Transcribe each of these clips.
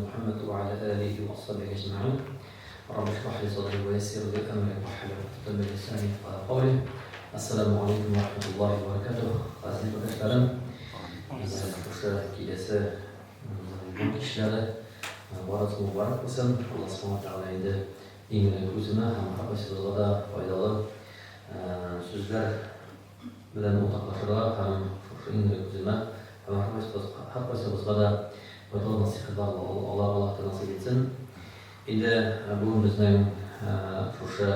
Мухаммад ва аля алихи ва асхабихи әҗмәгыйн. Рабби шрах ли садри ва яссир ли амри вахлул уқдатан мин лисани яфкаһу кавли. Ассаламу алейкум ва рахматуллахи ва баракатух. Газиз кардәшләрем, шушы киләсе Җомга кичләре барысы мөбарәк булсын. Аллаһ Субхану ва Тәгалә инде иң элек үземә һәм һәркайсыбызга да файдалы сүзләр белән уртаклашырга һәм шушы иң элек үземә һәм һәркайсыбызга да файдалы насыйхәтләр алырга Аллаһ Тәгалә насыйп итсен. Инде бүген безнең шушы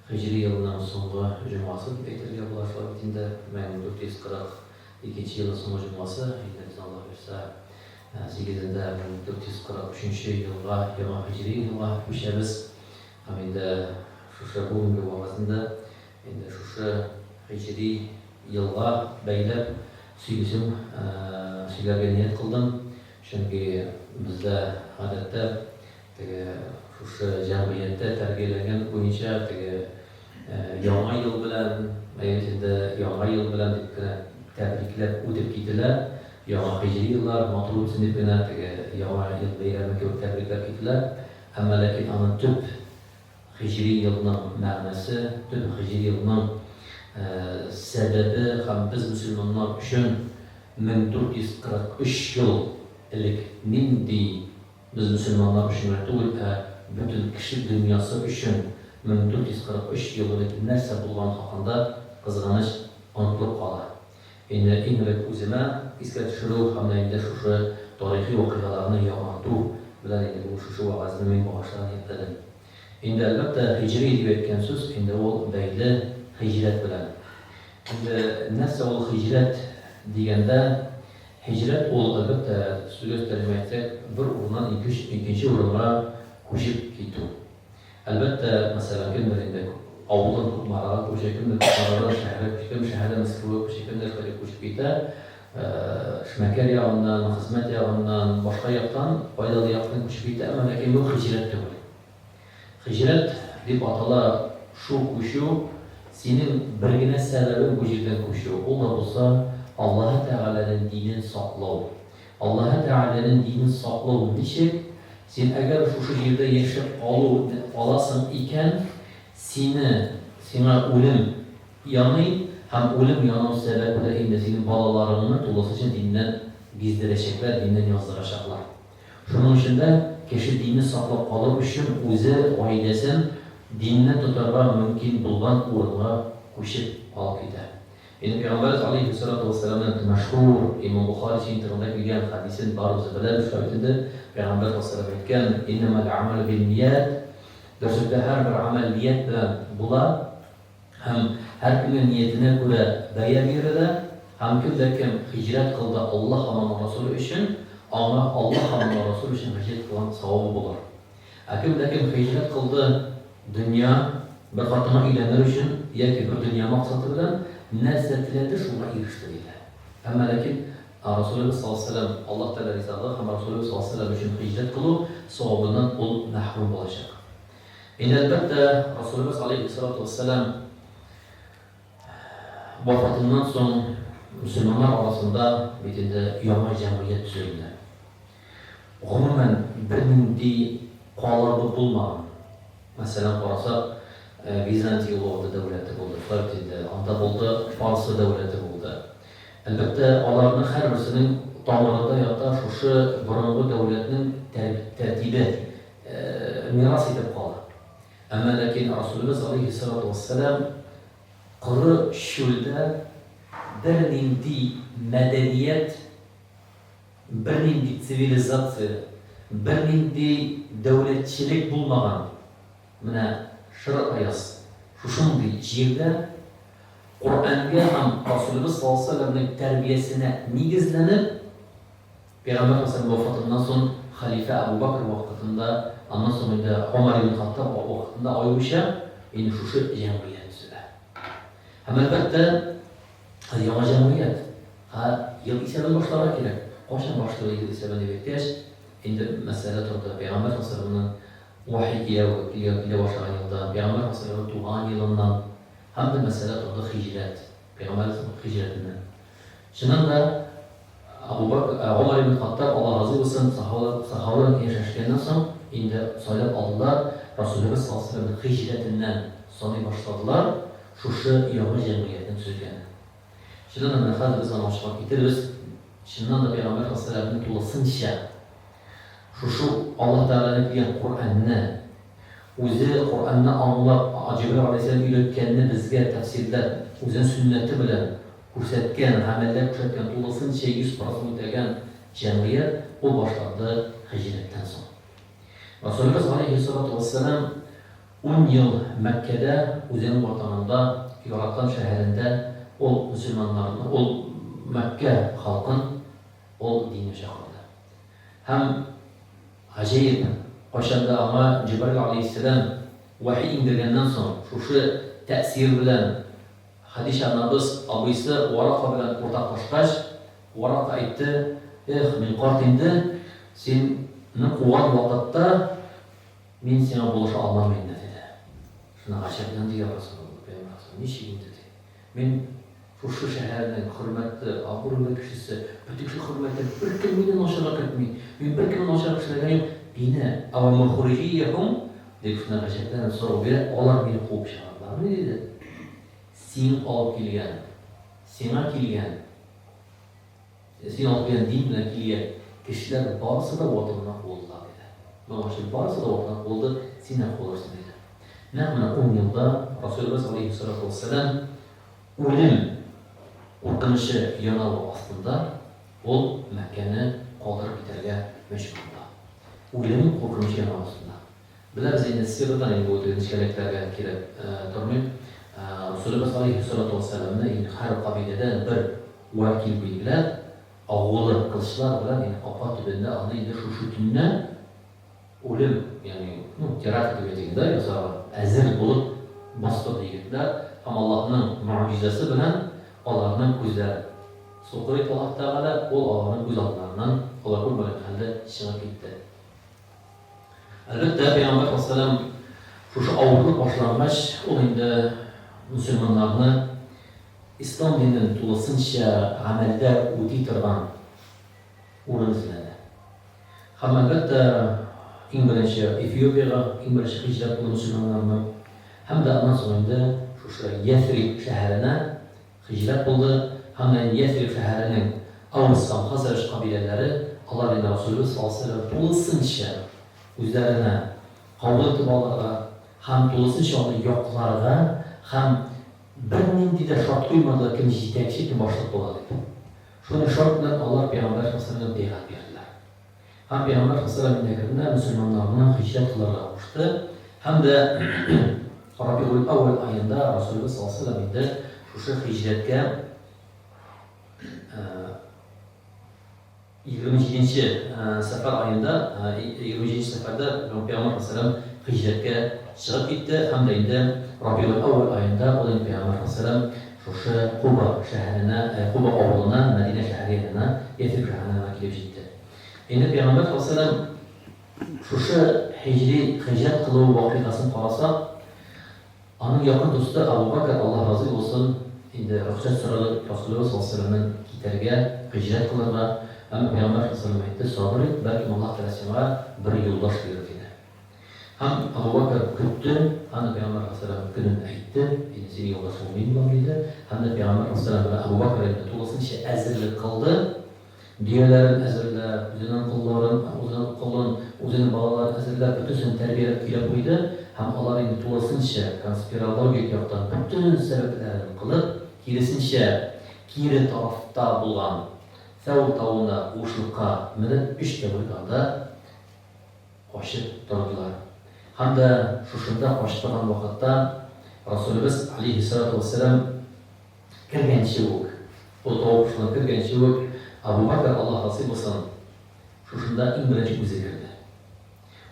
һиҗри елының соңгы җомгасы дип әйтергә була шулай бит инде, 1442 елның соңгы җомгасы, инде без Аллаһ бирсә, сигезендә 1443 елга, яңа һиҗри елга күчәбез. Һәм инде шушы бүгенге вәгазьне дә инде шушы һиҗри елга бәйләп сөйлисем, сөйләргә ният кылдым. Чөнки бездә гадәттә теге шушы җәмгыятьтә тәрбияләнгән буенча теге Яңа ел белән, әйе инде Яңа ел белән дип кенә тәбрикләп үтеп кителә. Яңа һиҗри еллар матур үтсен дип кенә теге Яңа ел бәйрәме кебек тәбрикләп кителә. Әмма ләкин аның төп һиҗри елның мәгънәсе, төп һиҗри елның сәбәбе һәм без мөселманнар өчен 1443 ел элек нинди без мөселманнар өчен генә түгел, ә бөтен кеше дөньясы өчен 1443 ел элек нәрсә булган хакында, кызганыч, онытылып кала. Инде иң элек үземә искә төшерү һәм дә инде шушы тарихи вакыйгаларны яңарту белән инде бүген шушы вәгазьне мин багышларга ниятләдем. Инде, әлбәттә, һиҗри дип әйткән сүз инде ул бәйле һиҗрәт белән. Инде нәрсә ул һиҗрәт дигәндә, һиҗрәт ул, әлбәттә, сүзгә тәрҗемә итсәк, бер урыннан икенче урынга күчеп китү. Әлбәттә, мәсәлән, кемдер инде авылдан Кукмарага күчә, кемдер Кукмарадан шәһәргә күчә, кем шәһәрдән Мәскәүгә күчә, кемдер шулай күчеп китә. Эшмәкәр ягыннан, хезмәт ягыннан, башка яктан, файдалы яктан күчеп китә, әмма ләкин бу һиҗрәт түгел. Һиҗрәт дип атала шул күчү, синең бер генә сәбәбең бу җирдән күчү, ул да булса Аллаһы Тәгаләнең динен саклау. Аллаһы Тәгаләнең динен саклау ничек? Син әгәр шушы җирдә яшәп калу каласың икән, сине, сиңа үлем яный һәм үлем янау сәбәпле инде синең балаларыңны тулысынча диннән биздерәчәкләр, диннән яздырачаклар. Шуның өчен дә кеше динне саклап калыр өчен үзе, гаиләсен динне тотарга мөмкин булган урынга күчеп алып китә. Инде Пәйгамбәребез алейһиссалату вәссәламнең мәшһүр Имам Бохари җыентыгында килгән хәдисен барыбыз да беләбез шулай бит инде. Пәйгамбәр саллаллаһу алейһи вәссәлам әйткән, Иннәмәл әгъмалу бинният, Дөреслектә һәрбер гамәл ният белән була һәм һәркемгә ниятенә күрә бәя бирелә, һәм кем дә кем һиҗрәт кылды Аллаһ һәм Аның Расуле өчен, аңа Аллаһ һәм Аның Расуле өчен һиҗрәт кылган савабы булыр. Ә кем дә кем һиҗрәт кылды дөнья, бер хатынга өйләнер өчен яки бер дөнья максаты белән, нәрсә теләде, шуңа иреште, диелә. Әмма ләкин Расулебез саллаллаһу галәйһи ва сәлләм, Аллаһ Тәгалә ризалыгы һәм Расулебез саллаллаһу галәйһи ва сәлләм өчен һиҗрәт кылу савабыннан ул мәхрүм булачак. Инде, әлбәттә, Расулебез галәйһиссалату вәссәлам вафатыннан соң мөселманнар арасында бит инде яңа җәмгыять төзелде. Гомумән, бернинди калыбы булмаган. Мәсәлән, карасак, Византия вакыты дәүләте булды, шулай бит инде, анда булды, Фарсы дәүләте булды. Әлбәттә, аларның һәрберсенең тамырында ята шушы борынгы дәүләтнең тәртибе, мирас итеп кала. Әмма ләкин Расулебез алейһиссалату вәссәлам коры чүлдә бернинди мәдәният, Бернинди цивилизация, бернинди дәүләтчелек булмаган менә шыр аяз шушындый җирдә Коръәнгә һәм Расулебез саллаллаһу галәйһи ва сәлләмнең тәрбиясенә нигезләнеп, Пәйгамбәр саллаллаһу галәйһи ва сәлләм вафатыннан соң хәлифә Әбу Бәкр вакытында, аннан соң инде Гомәр ибн Хаттаб вакытында аеруча инде шушы җәмгыять төзелә. Һәм әлбәттә, Яңа җәмгыять. Һә, ел исәбен башларга кирәк. Кайчан башлый ел исәбен дип әйткәч, инде мәсьәлә торды. Пәйгамбәр саллаллаһу вахи килә, килә, килә башлаган елдан, Пәйгамбәр саллаллаһу туган елыннан һәм дә мәсьәлә торды һиҗрәт, Пәйгамбәр һиҗрәтеннән. Чыннан да, Абу Бәкр, Гомәр ибн Хаттаб, Алла разый булсын, сахабалар, сахабалар белән киңәшләшкәннән соң, инде сайлап алдылар, Расүлебез саллаллаһу галәйһи ва сәлләмнең һиҗрәтеннән саный башладылар, шушы яңа җәмгыятьне төзелгәнен. Чыннан да, менә хәзер без аны ачыклап китербез. Чыннан да Пәйгамбәр саллаллаһу галәйһи ва сәлләмнең тулысынча шушы Аллаһ Тәгаләнең килгән Коръәнне, үзе Коръәнне аңлап, Җибрил галәйһиссәлам өйрәткәнне безгә тәфсирләп, үзенең сөннәте белән күрсәткән, гамәлдә күрсәткән, тулысынча 100 процент үтәгән җәмгыять, ул башланды һиҗрәттән соң. Расулебез галәйһиссалату вәссәлам ун ел Мәккәдә, үзенең ватанында, яраткан шәһәрендә ул мөселманнарны, ул Мәккә халкын ул дингә чакырды. Һәм, гаҗәеп, кайчан да аңа Җәбраил галәйһиссәлам вәхи иңдергәннән соң, шушы тәэсир белән Хәдичә анабыз абыйсы Варака белән уртаклашкач, Варака әйтте, Эх, мин карт инде, сине куган вакытта мин сиңа булыша алмам инде, диде. Шуны гаҗәпләнде, Я Расулалла, Пәйгамбәр, ничек инде, ди. Мин шушы шәһәрнең хөрмәтле, абруйлы кешесе, бөтен кеше хөрмәте, беркем мине начарга көтми, мин беркемне начар эшләгән юк, мине, әвәмөхриҗийяһум, дип шунда гаҗәпләнеп сорау бирә, алар мине куып чыгардылармыни, диде. Син алып килгән, сиңа килгән, син алып килгән дин белән килгән кешеләр барысы да ватанына куылдылар, диде. Моңарчы барысы да ватанына куылды, син дә куылырсың, диде. Нәкъ менә ун елда Расулебез галәйһиссалату вәссәлам үлем куркынычы янавы астында ул Мәккәне калдырып китәргә мәҗбүр була. Үлем куркынычы янавы астында. Беләбез инде, сирадан инде бу теге нечкәлекләргә кереп тормыйм. Расулебез галәйһиссалату вәссәламне инде һәр кабиләдән бер вәкил билгеләп, агулы кылычлар белән инде капка төбендә аны инде шушы төнне Үлем, ягъни, ну, теракт дип әйтик инде, ясарга әзер булып басып торды егетләр һәм Аллаһның могҗизасы белән аларның күзләрен сукыр итте Аллаһ Тәгалә, ул аларның күз алларыннан, алар күрмәгән хәлдә чыгып китте. Әлбәттә, Пәйгамбәр саллаллаһу галәйһи ва сәлләм шушы авырлык башлангач, ул инде мөселманнарны ислам динен тулысынча гамәлдә үти торган урын эзләде. Һәм, әлбәттә, иң беренче Эфиопиягә иң беренче һиҗрәт булды мөселманнарның. Һәм дә аннан соң инде шушы Ясриб шәһәренә һиҗрәт булды. Һәм дә инде Ясриб шәһәренең Аус һәм Хазраҗ кабиләләре, алар инде Расулебез саллаллаһу галәйһи ва сәлләм тулысынча үзләренә кабул итеп алырга һәм тулысынча аны якларга һәм бернинди дә шарт куймадылар, кем җитәкче, кем башлык була дип. Шундый шарт белән алар пәйгамбәр саллаллаһу галәйһи ва сәлләмгә бәйгать бирделәр. Һәм пәйгамбәр саллаллаһу галәйһи ва сәлләм инде әкренләп мөселманнарны һиҗрәт кылырга кушты. Һәм дә Рабигуль-әүвәл аенда Расулебез саллаллаһу галәйһи ва сәлләм инде шушы һиҗрәткә 27 нче сәфәр аенда, 27 нче сәфәрдә Пәйгамбәр саллаллаһу галәйһи ва сәлләм һиҗрәткә чыгып китте һәм дә инде Рабигуль-әүвәл аенда ул инде Пәйгамбәр саллаллаһу галәйһи ва сәлләм шушы Куба шәһәренә, Куба авылына, Мәдинә шәһәре янына, Ясриб шәһәренә генә килеп җитте. Инде Пәйгамбәр саллаллаһу галәйһи ва сәлләм шушы һиҗри һиҗрәт кылу вакыйгасын карасак, Аның якын дусты Абу Бәкер, Аллаһ разый булсын, инде рөхсәт сорады Расулебез саллаллаһу галәйһи ва сәлләмнән китәргә, һиҗрәт кылырга. Әмма Пәйгамбәр саллаллаһу галәйһи ва сәлләм әйтте, Сабыр ит, бәлкем Аллаһ Тәгалә сиңа бер юлдаш бирер, диде. Һәм Абу Бәкер көтте, һәм дә Пәйгамбәр саллаллаһу галәйһи ва сәлләм көнен әйтте, инде синең юлдашың мин булам, диде. Һәм дә Пәйгамбәр саллаллаһу галәйһи ва сәлләм белән Абу Бәкер инде тулысынча әзерлек кылды. Дөяләрен әзерләп, үзенең колларын, үзенең колын, үзенең балаларын әзерләп, бөтенесен тәрбияләп көйләп куйды һәм алар инде тулысынча конспирологик яктан бөтен сәбәпләрен кылып, киресенчә, кире тарафта булган Сәүр тавына куышлыкка менеп, өч тәүлек анда качып тордылар. Һәм дә шушында качып торган вакытта Расулебез, алейһиссалату вәссәлам, Кергәнче үк, ул тау кушына кергәнче үк, Абу Бәкер, Аллаһ разый булсын, шушында иң беренче үзе керде.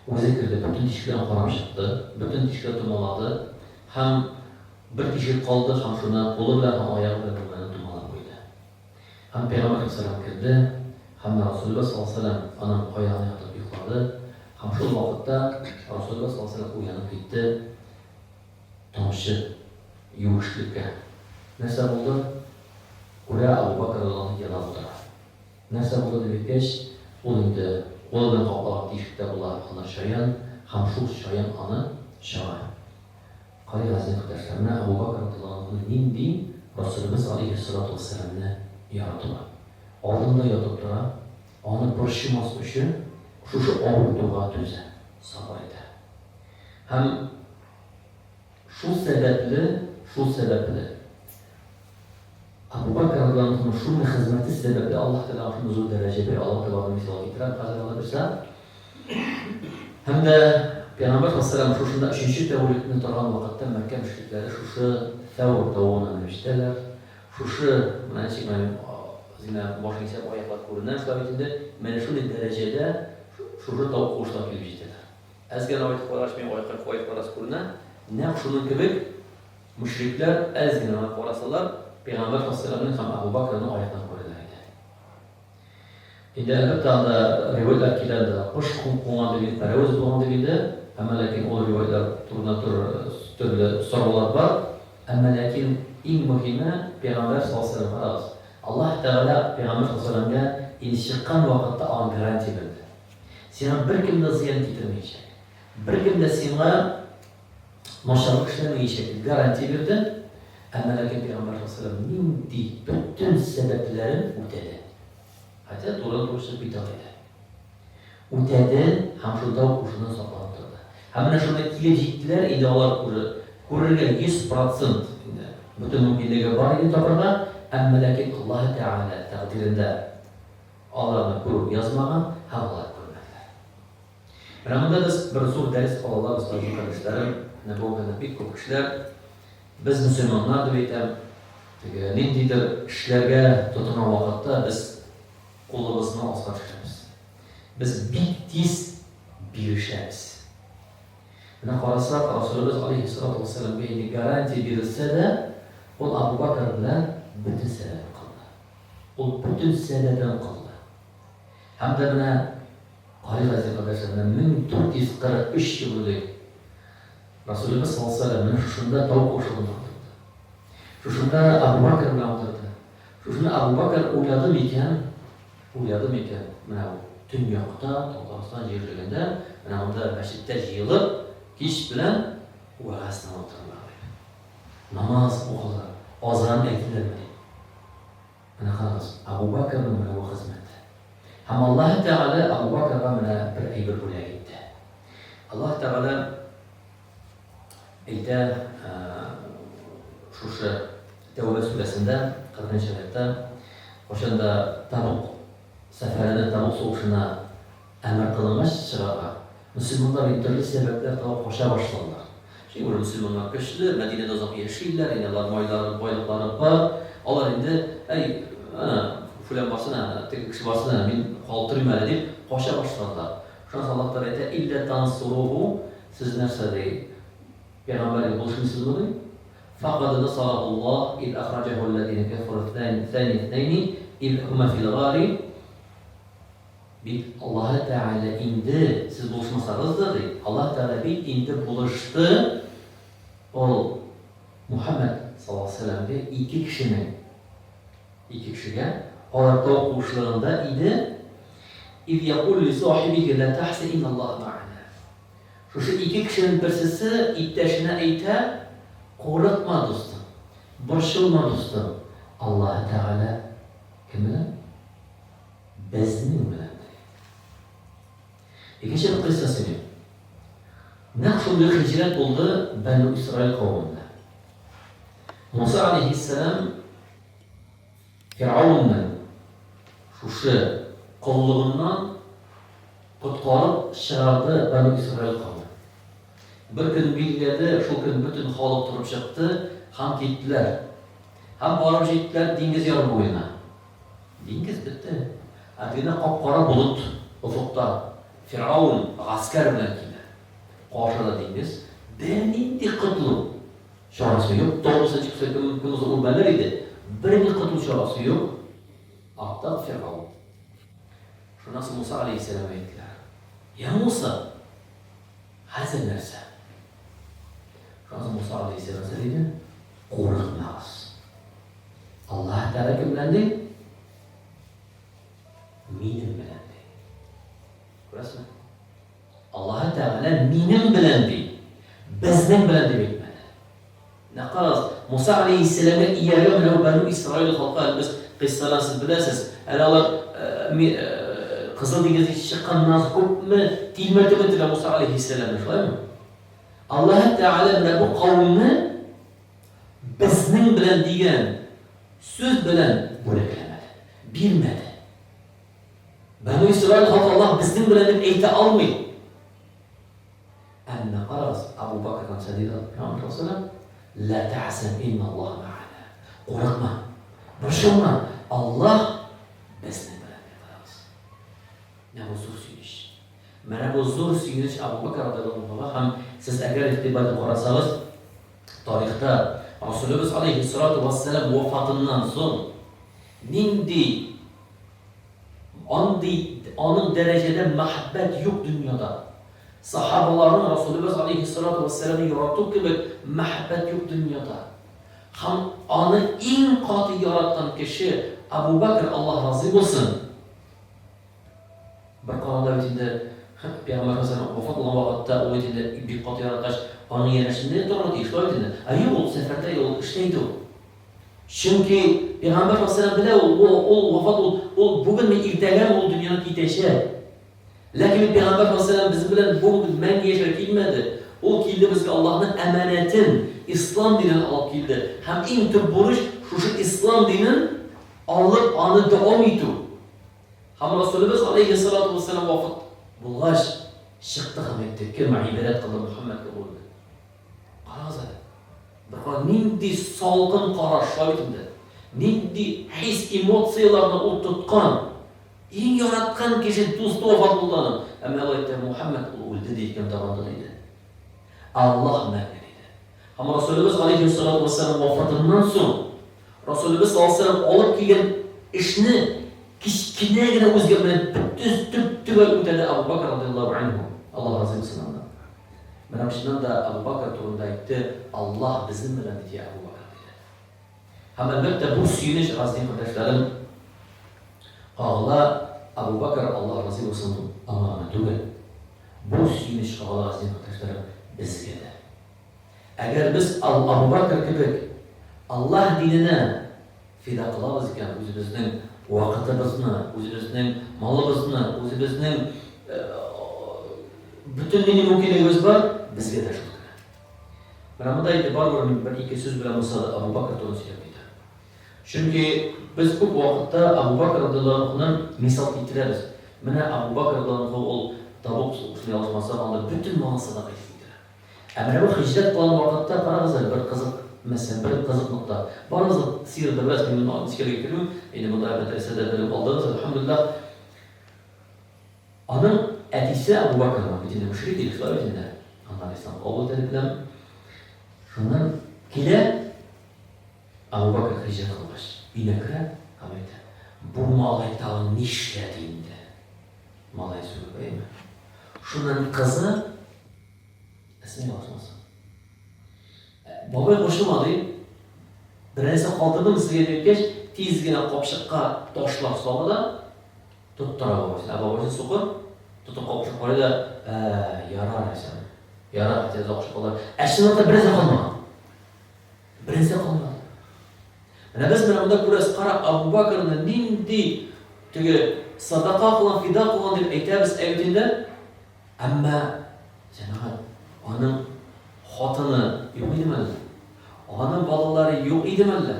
Үзе керде, бөтен тишекләрен карап чыкты, бөтен тишекләрен томалады һәм бер тишек калды һәм шуны кулы белән һәм аягы белән бүлмәне томалап куйды. Һәм Пәйгамбәр галәйһиссәлам керде һәм Расулебез саллаллаһу галәйһи ва сәлләм аның аягына ятып йоклады һәм шул вакытта Расулебез саллаллаһу галәйһи ва сәлләм уянып китте. Тамчы юешлеккә. Нәрсә булды? Күрә, Абу Бәкр радиаллаһу анһу елап утыра. Нәрсә булды дип әйткәч, ул инде кулы белән каплаган тишектә була анда чаян һәм шул чаян аны чага. Карыйк, газиз кардәшләр, менә Әбу Бәкр радияллаһу анһуның нинди Расүлебез алейһиссалату вәссәламне яратуы. Алдында ятып тора, аны борчымас өчен шушы авыртуга түзә, сабыр итә. Һәм шул сәбәпле, шул сәбәпле Әбу Бәкр радияллаһу анһуның шундый хезмәте сәбәпле Аллаһ Тәгалә аңа шундый зур дәрәҗә бирә. Алга таба аны мисал китерәм хәзер Алла бирсә. Һәм дә Пәйгамбәр саллаллаһу шушында өченче тәүлекне торган вакытта Мәккә мөшрикләре шушы Фәүр тавына менеп җитәләр. Шушы, менә ничек менә үзеңә башың исәп аяклар күренә, шулай бит инде, менә шундый дәрәҗәдә шушы тау куышына килеп җитәләр. Әз генә аяк карагач, минем аяклар аз күренә. Нәкъ шуның кебек мөшрикләр әз генә генә карасалар, Пәйгамбәр саллаллаһу галәйһи ва сәлләмнең һәм Әбу Бәкрнең аякларын күрәләр иде. Инде, әлбәттә, анда риваятьләр килә, анда кош кунган дип инде, пәрәвез булган дип инде, әмма ләкин ул риваятьләр турыдан-туры төрле сораулар бар. Әмма ләкин иң мөһиме, Пәйгамбәр саллаллаһу галәйһи ва сәлләм, карагыз, Аллаһ Тәгалә Пәйгамбәр саллаллаһу галәйһи ва сәлләмгә инде чыккан вакытта аңа гарантия бирде. Сиңа беркем дә зыян китермәячәк. Беркем дә сиңа начарлык эшләмәячәк дип гарантия бирде. Әмма ләкин Пәйгамбәр саллаллаһу галәйһи ва сәлләм нинди бөтен сәбәпләрен үтәде. Хотя турыдан-туры чыгып китә ала иде. Үтәде һәм шунда ук ушыннан сакланып торды. Һәм менә шунда килеп җиттеләр, инде алар уже күрергә 100% инде бөтен мөмкинлеге бар иде табырга, әмма ләкин Аллаһы Тәгалә тәкъдирендә аларны күрү язмаган һәм алар күрмәделәр. Менә монда без бер зур дәрес ала алабыз, газиз кардәшләрем. Менә бүгенге көндә бик күп кешеләр, без мөселманнар дип әйтәм, теге ниндидер эшләргә тотынган вакытта без кулыбызны аска төшерәбез. Без бик тиз бирешәбез. Менә карасак, Расулыбыз алейһиссалату вассаламга инде гарантия бирелсә дә, ул Абу Бакр белән бөтен сәбәбен кылды. Ул бөтен сәбәбен кылды. Һәм дә менә Карый газиз кардәшләр, менә 1443 ел элек Расулебез саллаллаһу алейһи ва сәлләм менә шушында тау куышлыгында утырды. Шушында Абу Бакр белән утырды. Шушында Абу Бакр уйлады микән, уйлады микән, менә бу төньякта, Татарстан җирлегендә, менә монда мәчеттә җыелып, кич белән вәгазь тыңлап утырырлар дип. Намаз укылыр, азан әйтелерме дип. Менә карагыз, Әбу Бәкернең менә бу хезмәте. Һәм Аллаһы Тәгалә Әбу Бәкергә менә бер әйбер бүләк итте. Аллаһы Тәгалә әйтә шушы Тәүбә сүрәсендә, 40 нчы аятта, кайчан да Табук сәфәренә, Табук сугышына Әмер кылынгач чыгарга, мөселманнар инде төрле сәбәпләр табып кача башладылар. Чөнки бер мөселманнар көчле, Мәдинәдә озак яшиләр, инде алар майлары, байлыклары бар. Алар инде, әй, әнә, фүлән барсын, әнә, теге кеше барсын, әнә, мин калтырыйм әле дип кача башладылар. Шуннан соң Аллаһ Тәгалә әйтә, Илля тансуруху, сез нәрсә ди, пәйгамбәргә булышмыйсызмы ди? Факад насарахуллаһ из ахраҗаху алләзина кәфәру сани иснәйни из һума фил гари, Бит Аллаһы Тәгалә инде, сез булышмасагыз да, ди, Аллаһы Тәгалә бит инде булышты, ул Мухәммәд, саллаллаһу галәйһи ва сәлләмгә ике кешенең, ике кешегә, алар тау куышлыгында иде, Из якулю ли сахибихи ла тахзан инналлаһа мәгъана. Шушы ике кешенең берсесе иптәшенә әйтә, Курыкма, дустым, борчылма, дустым, Аллаһы Тәгалә кем белән? Безнең белән ди. Икенче бер кыйсса сөйлим. Нәкъ шундый хиҗрәт булды Бәну Исраил кавемендә. Муса алейһиссәлам Фираунның шушы коллыгыннан коткарып чыгарды Бәну Исраил кавемен. Бер көн билгеләде, шул көн бөтен халык торып чыкты һәм киттеләр. Һәм барып җиттеләр диңгез яры буена. Диңгез бетте. Ә тегендә кап-кара болыт офыкта. Фиргавен гаскәр белән килә. Каршыда диңгез. Бернинди котылу чарасы юк. Тау булса, ничек булса, кем булса үрмәләр иде. Бернинди котылу чарасы юк. Артта Фиргавен. Шуннан соң Муса алейһиссәламгә әйттеләр. Я Муса, хәзер нәрсә? Шуннан соң Муса алейһиссәлам нәрсә диде? Курыкмагыз. Аллаһ Тәгалә кем белән ди? Аллаһы Тәгалә минем белән ди, безнең белән дип әйтмәде. Менә карагыз, Муса алейһиссәламгә ияргән менә бу Бәнү Исраил халкы, әле без кыйссаларын сез беләсез, әле алар Кызыл диңгезгә чыкканнан соң күпме тилмертеп бетерде Муса алейһиссәламне, шулаймы? Аллаһы Тәгалә менә бу кавемне безнең белән дигән сүз белән бүләкләмәде, бирмәде. Бәнү Исраил халкы Аллаһ безнең белән дип әйтә алмый. Әмма карагыз, Абу Бакр нәрсә диде Пәйгамбәр саллаллаһу Ла тәхзән инна Аллаһ мә'ана. Курыкма, борчылма, Аллаһ безнең белән дип карагыз. Менә бу зур сөенеч. Менә бу зур сөенеч Абу Бакр радияллаһу анһуга һәм сез әгәр игътибар итеп карасагыз, тарихта Расулыбыз алейһиссалату вассалам вафатыннан соң нинди Андый, аның дәрәҗәдә мәхәббәт юк дөньяда. Сахабаларның Расулыбыз алейһиссалату вәссәламне ярату кебек мәхәббәт юк дөньяда. Һәм аны иң каты яраткан кеше Абу Бәкр, Аллаһ разый булсын. Бер караганда бит инде Пәйгамбәр саллаллаһу вафат булган вакытта ул бит инде бик каты яраткач, аның янәшәсендә торырга тиеш, шулай бит инде. Ә юк, ул сәфәрдә, ул эштә иде ул. Чөнки Пәйгамбәр саллаллаһу белә, ул, ул, ул вафат, ул, ул бүгенме, иртәгәме ул дөньядан китәчәк. Ләкин бит Пәйгамбәр саллаллаһу безнең белән бүген мәңге яшәргә килмәде. Ул килде безгә Аллаһның әманәтен, ислам динен алып килде. Һәм иң төп бурыч шушы ислам динен алып, аны дәвам итү. Һәм Расулыбыз алейһиссалату вассалам вафат булгач, чыкты һәм әйтте, кем гыйбадәт кылды Мухаммәдкә булды. Карагыз әле. Бер кара нинди салкын караш, шулай бит инде. Нинди хис, эмоцияләрне ул тоткан. Иң яраткан кеше, дусты вафат булды аның. Әмма ул әйтте, Мухаммәд ул үлде ди икән табанда диде. Аллаһ мәңге диде. Һәм Расулыбыз алейһиссалату вассалам вафатыннан соң Расулыбыз саллаллаһу алейһи алып килгән эшне кечкенә генә үзгәртмәдән төз төп-төгәл үтәде Абу Бакр радияллаһу анһу. Аллаһ разый булсын аннан. Менә чыннан да Абу Бакр турында әйтте, Аллаһ безнең белән диде, я Абу Бакр диде. Һәм әлбәттә бу сөенеч, газиз кардәшләрем, кагыла Абу Бакр, Аллаһ разый булсын, аңа гына түгел. Бу сөенеч кагыла, газиз кардәшләрем, безгә дә. Әгәр без Абу Бакр кебек Аллаһ диненә фида кылабыз икән, үзебезнең вакытыбызны, үзебезнең малыбызны, үзебезнең бөтен нинди мөмкинлегебез бар, безгә дә шул керә. Менә монда инде барыбер мин бер-ике сүз белән булса да Абу Бакр турында сөйләп китәм. Чөнки без күп вакытта Абу Бакр радияллаһу анһуны мисал китерәбез. Менә Абу Бакр радияллаһу анһу ул Табук сугышын ялгышмасам, анда бөтен малын садака итеп китерә. Ә менә бу һиҗрәт кылган вакытта, карагыз әле, бер кызык мәсьәлә, бер кызык нокта. Барыгыз да сирәдә беләсез, мин моны нечкәләргә кермим, инде монда мәдрәсәдә белем алдыгыз, әлхәмдүлилләһ. Аның әтисе Абу Бакрның бит инде мөшрик иде, шулай бит инде. Аннан ислам кабул итә дип беләм. Шуннан килә Абу Бакр һиҗрәт кылгач, өенә керә һәм әйтә, бу малай тагын нишләде инде? Малай сүгеп, әйме? Шуннан кызы Әсмә ялгышмасам. Бабай борчылма ди. Берәрсе калдырдымы сезгә дип әйткәч, тиз генә капчыкка ташлар сала да тоттыра бабайсын. Ә бабайсы сукыр, тотып капчык карый да, ә, ярар әйсәм. Ярар, хотя озак калыр. Ә чынлыкта берәрсе калмаган. Берәрсе калмады. Менә без менә монда күрәбез, кара, Абу Бакрны нинди теге садака кылган, фида кылган дип әйтәбез, ә бит инде Әмма, җәмәгать, аның хатыны юк идеме әллә? Аның балалары юк идеме әллә?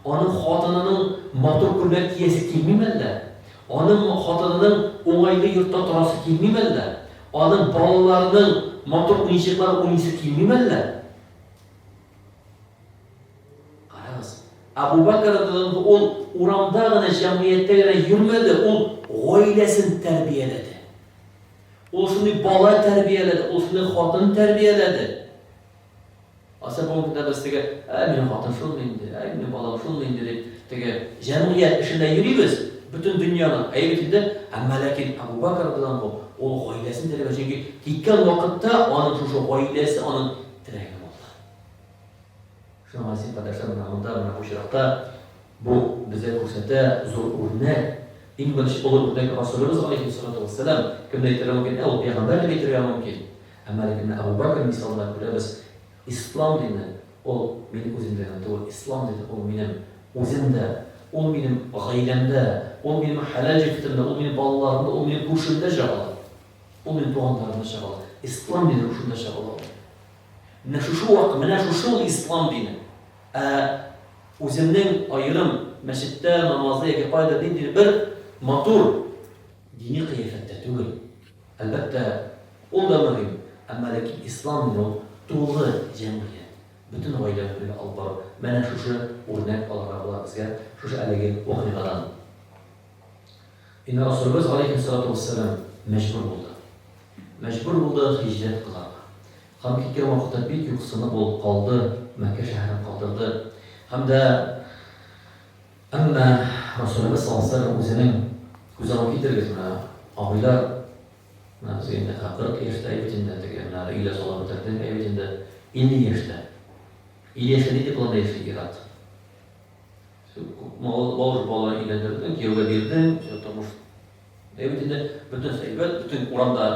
Аның хатынының матур күлмәк киясе килмиме әллә? Аның хатынының уңайлы йортта торасы килмиме әллә? Аның балаларының матур уенчыклар уйныйсы килмиме әллә? Карагыз, Абу Бакр радияллаһу ул урамда гына, җәмгыятьтә генә йөрмәде, ул гаиләсен тәрбияләде. Ул шундый бала тәрбияләде, ул шундый хатын тәрбияләде. Аса бүгенге көндә без теге, ә минем хатын шундый инде, ә минем балам шундый инде дип, теге җәмгыять эшендә йөрибез, бөтен дөньяны. Әйе бит инде, әмма ләкин Абу Бакр радияллаһу ул гаиләсен тәрбияләде, чөнки киткән вакытта аның шушы гаиләсе аның терәге булды. Шуңа син, кардәшләр, менә монда, менә бу очракта бу безгә күрсәтә зур үрнәк. Иң беренче олы үрнәк Расулыбыз галәйһиссалату вәссәлам, кемне әйтергә мөмкин, ә ул пәйгамбәр дип әйтергә мөмкин. Әмма ләкин менә Әбу Бәкер мисалында күрәбез, ислам дине ул минем үземдә генә түгел, ислам дине ул минем үземдә, ул минем гаиләмдә, ул минем хәләл җефетемдә, ул минем балаларымда, ул минем күршемдә чагыла. Ул минем туганнарымда чагыла. Ислам дине шушында чагыла ул. Менә шушы вак, менә шушы ул ислам дине. Ә үземнең аерым мәчеттә намазы яки кайдыр ниндидер бер матур дини кыяфәттә түгел. Әлбәттә, ул да мөһим, әмма ләкин ислам дине ул тулы җәмгыять, бөтен гаиләне бергә алып бару. Менә шушы үрнәк алырга була безгә шушы әлеге вакыйгадан. Инде Расулыбыз галәйһиссалату вәссәлам мәҗбүр булды. Мәҗбүр булды һиҗрәт кылырга. Һәм киткән вакытта бик юксынып ул калды, Мәккә шәһәрен калдырды. Һәм дә әмма Расулыбыз саллаллаһу галәйһи ва сәлләм үзенең, күз алдына китерегез, менә абыйлар, менә безгә инде 40 яшьтә әйбәт инде, теге менә өйлә салып бетердең, әйбәт инде 50 яшьтә. 50 яшьтә нинди планда яши ир-ат? Бала бала өйләндердең, кияүгә бирдең, все, тормыш әйбәт инде, бөтенесе әйбәт, бөтен урамда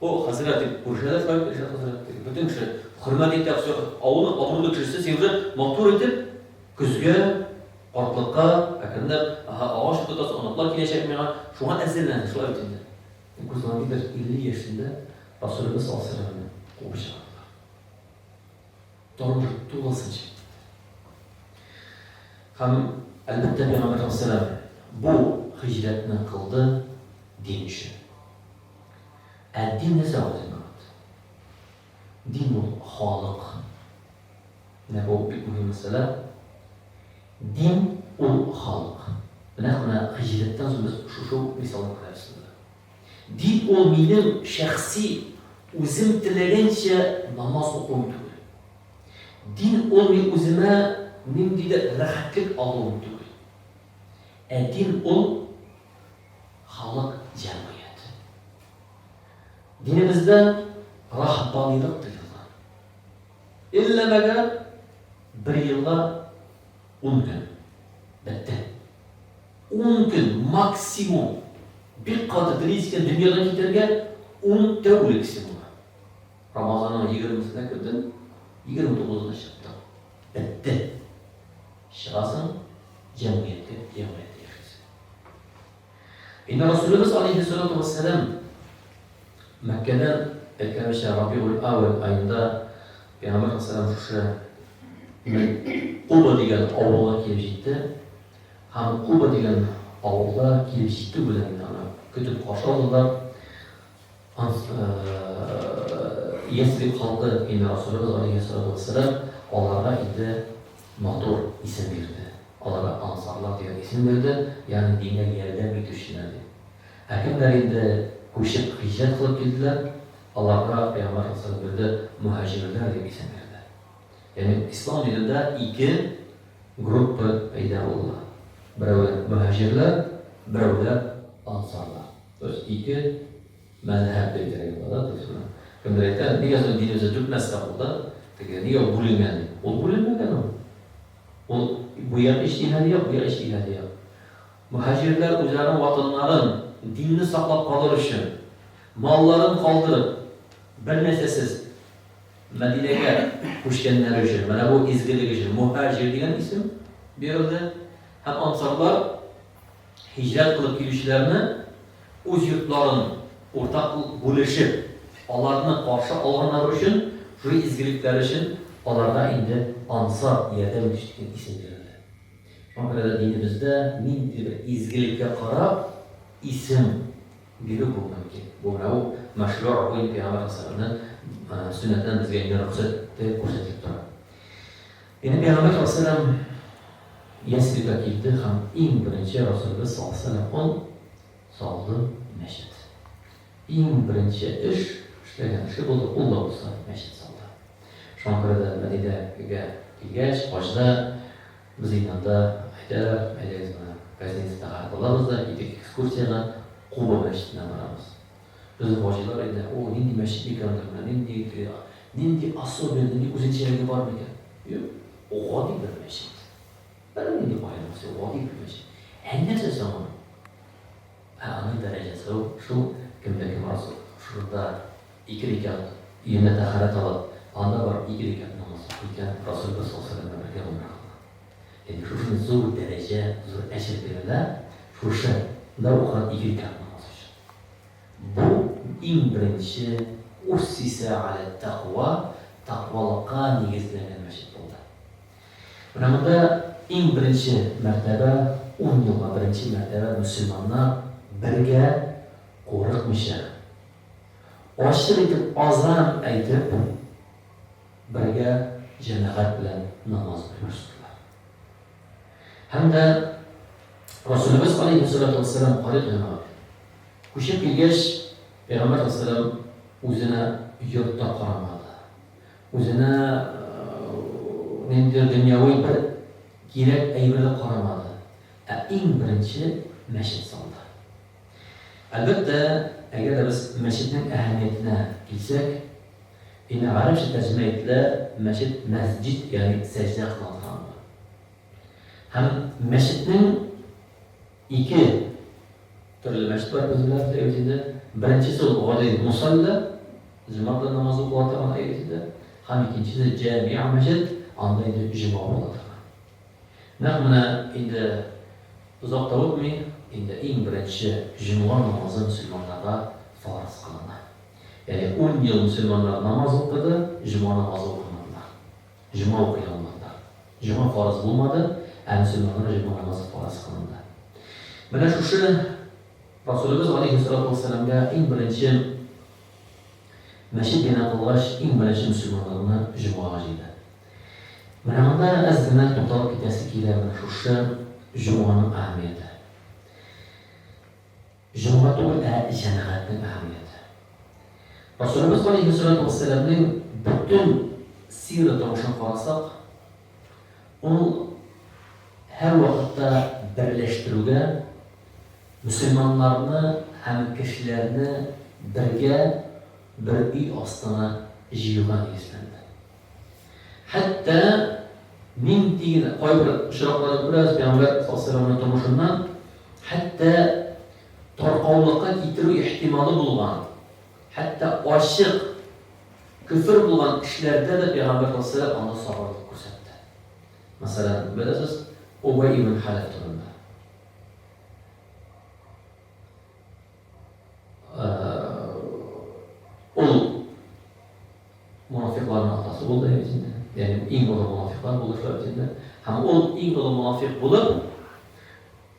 О, хәзрәт дип күрешәләр шулай бит, Илшат хәзрәт дип. Бөтен кеше хөрмәт итә, все, авылның абруйлы кешесе, син уже матур итеп көзгә, картлыкка, әкренләп, аһа, агач утыртасың, оныклар киләчәк миңа, шуңа әзерләнәсең, шулай бит инде. Күз алдына китер, 50 яшендә Расулебез саллаллаһу алейһи ва сәлләмне куып чыгардылар. Тормыш тулысынча китте. Һәм, әлбәттә, Пәйгамбәр саллаллаһу алейһи ва сәлләм бу һиҗрәтне кылды дин өчен. Ә дин нәрсә ул, җәмәгать? Дин ул халык. Менә бу бик мөһим мәсьәлә. Дин ул халык. Нәкъ менә һиҗрәттән соң без шушы мисалны күрәбез монда. Дин ул минем шәхси, үзем теләгәнчә намаз укуым түгел. Дин ул мин үземә ниндидер рәхәтлек алуым түгел. Ә дин ул халык җәмгыяте. Динебездә раһбанилык тыелган. Иллә мәгәр бер елга ун көн. Бетте. Ун көн максимум. Бик каты телисез икән, дөньядан китәргә ун тәүлек сиңа. Рамазанның егермесенә кердең, 29-ына чыктың. Бетте. Чыгасың, җәмгыятькә, җәмгыятьтә яшисең. Инде Расулыбыз алейһиссалату вассалам Мәккәдән әйткәнебезчә Рабигуль әүвәл аенда Пәйгамбәр саллаллаһу шушы Куба дигән авылга килеп җитте. Һәм Куба дигән авылда килеп җитү белән инде аны көтеп каршы алдылар. Ясриб халкы инде Расулыбыз алейһиссалату вассалам аларга инде матур исем бирде. Аларга ансарлар дигән исем бирде, ягъни дингә ярдәм итүчеләр дип. Ә кемнәр инде күчеп һиҗрәт кылып килделәр, аларга Пәйгамбәр саллаллаһу галәйһи ва сәлләм бирде мөһаҗирләр дип исем бирде. Ягъни ислам динендә ике группа пәйда булды. Берәүләр мөһаҗирләр, берәүләр ансарлар. То есть ике мәзһәб дип әйтергә була, да, то есть менә кемдер әйтә, нигә соң динебездә дүрт мәзһәб ул да, теге нигә ул бүленгән дип. Ул бүленмәгән ул. Ул бу як иҗтиһади як, бу як иҗтиһади як. Мөһаҗирләр үзләренең ватаннарын, динне саклап калыр өчен, малларын калдырып, бер нәрсәсез Мәдинәгә күчкәннәре өчен, менә бу изгелек өчен мөһаҗир дигән исем бирелде. Һәм ансарлар һиҗрәт кылып килүчеләрне үз йортларын уртак бүлешеп, аларны каршы алганнары өчен, шушы изгелекләре өчен аларга инде ансар, ярдәм итүче дигән исем бирелде. Шуңа күрә дә динебездә ниндидер бер изгелеккә карап исем бирү бу мөмкин. Бу менә ул мәшрү, бу инде Пәйгамбәр саллаллаһу алейһи ва сәлләмнең сөннәтеннән безгә инде рөхсәт күрсәтелеп тора. Инде Пәйгамбәр саллаллаһу алейһи ва сәлләм Ясрибка килде һәм иң беренче Расулебез саллаллаһу алейһи ва сәлләм ул салды мәчет. Иң беренче эш, эшләгән эше булды, ул да булса мәчет салды. Шуңа күрә дә Мәдинәгә килгәч, хаҗда без инде анда әйтәләр, әйдәгез менә гостиницада тәһарәт алабыз да, китик экскурсиягә, Куба мәчетенә барабыз. Безнең хаҗилар инде, о, нинди мәчет микән анда, менә нинди теге, нинди особенный, нинди үзенчәлеге бар микән? Юк, гади бер мәчет. Бернинди аермасы юк, гади бер мәчет. Ә нәрсә соң аның? Ә аның дәрәҗәсе шул, кем дә кем шушында ике рәкәгать өендә тәһарәт алып, анда барып ике рәкәгать намаз укый икән, Расулебез саллаллаһу галәйһи ва сәлләм белән бергә гомрә кылган. Ягъни шушындый зур дәрәҗә, зур әҗер бирелә шушы нда укыган ике рәкәгать намаз өчен. Бу иң беренче уссисә галә тәкъва, тәкъвалыкка нигезләнгән мәчет булды. Менә монда иң беренче мәртәбә, ун елга беренче мәртәбә мөселманнар бергә курыкмыйча, ачык итеп азан әйтеп, бергә җәмәгать белән намаз укый башладылар. Һәм дә Расулебез алейһиссалату вассалам карыйк җәмәгать. Күчеп килгәч, Пәйгамбәр саллаллаһу үзенә йорт та карамады. Үзенә ниндидер дөньяви бер кирәк әйбер дә карамады, ә иң беренче мәчет салды. Әлбәттә, әгәр дә без мәчетнең әһәмиятенә килсәк, инде гарәпчә тәрҗемә ителә мәчет мәсҗид, ягъни сәҗдә кыла торган урын. Һәм мәчетнең ике төрле мәчет бар, без беләбез, әйбәт инде. Беренчесе ул гади мусалла, җомга белән намаз укыла торган әйбәт инде. Һәм икенчесе җәмигъ мәчет, анда инде җомга укыла торган. Нәкъ менә инде озак та үтми, инде иң беренче җомга намазы мөселманнарга фарыз кылына. Ягъни ун ел мөселманнар намаз укыды, җомга намазы укымадылар. Җомга укый алмадылар. Җомга фарыз булмады, ә мөселманнарга җомга намазы фарыз кылынды. Менә шушы Расулебез галәйһиссалату вәссәламгә иң беренче мәчет бина кылгач, иң беренче мөселманнарны җомгага җыйды. Менә монда әз генә тукталып китәсе килә менә шушы җомганың әһәмияте. Җомга түгел, ә җәмәгатьнең әһәмияте. Расулебез галәйһиссалату вәссәламнең бөтен сира тормышын карасак, ул һәрвакытта берләштерүгә, мөселманнарны һәм кешеләрне бергә бер өй астына җыюга нигезләнде. Хәтта нинди генә кайбер очракларда күрәбез пәйгамбәр саллаллаһу тормышыннан, хәтта таркаулыкка китерү ихтималы булган, хәтта ачык көфер булган эшләрдә дә пәйгамбәр саллаллаһу анда сабырлык күрсәтте. Мәсәлән, беләсез, Убай ибн Халәф турында. Ул Монафикъларның атасы булды бит инде. Ягъни иң олы монафикълар булды шулай бит инде. Һәм ул иң олы монафик булып,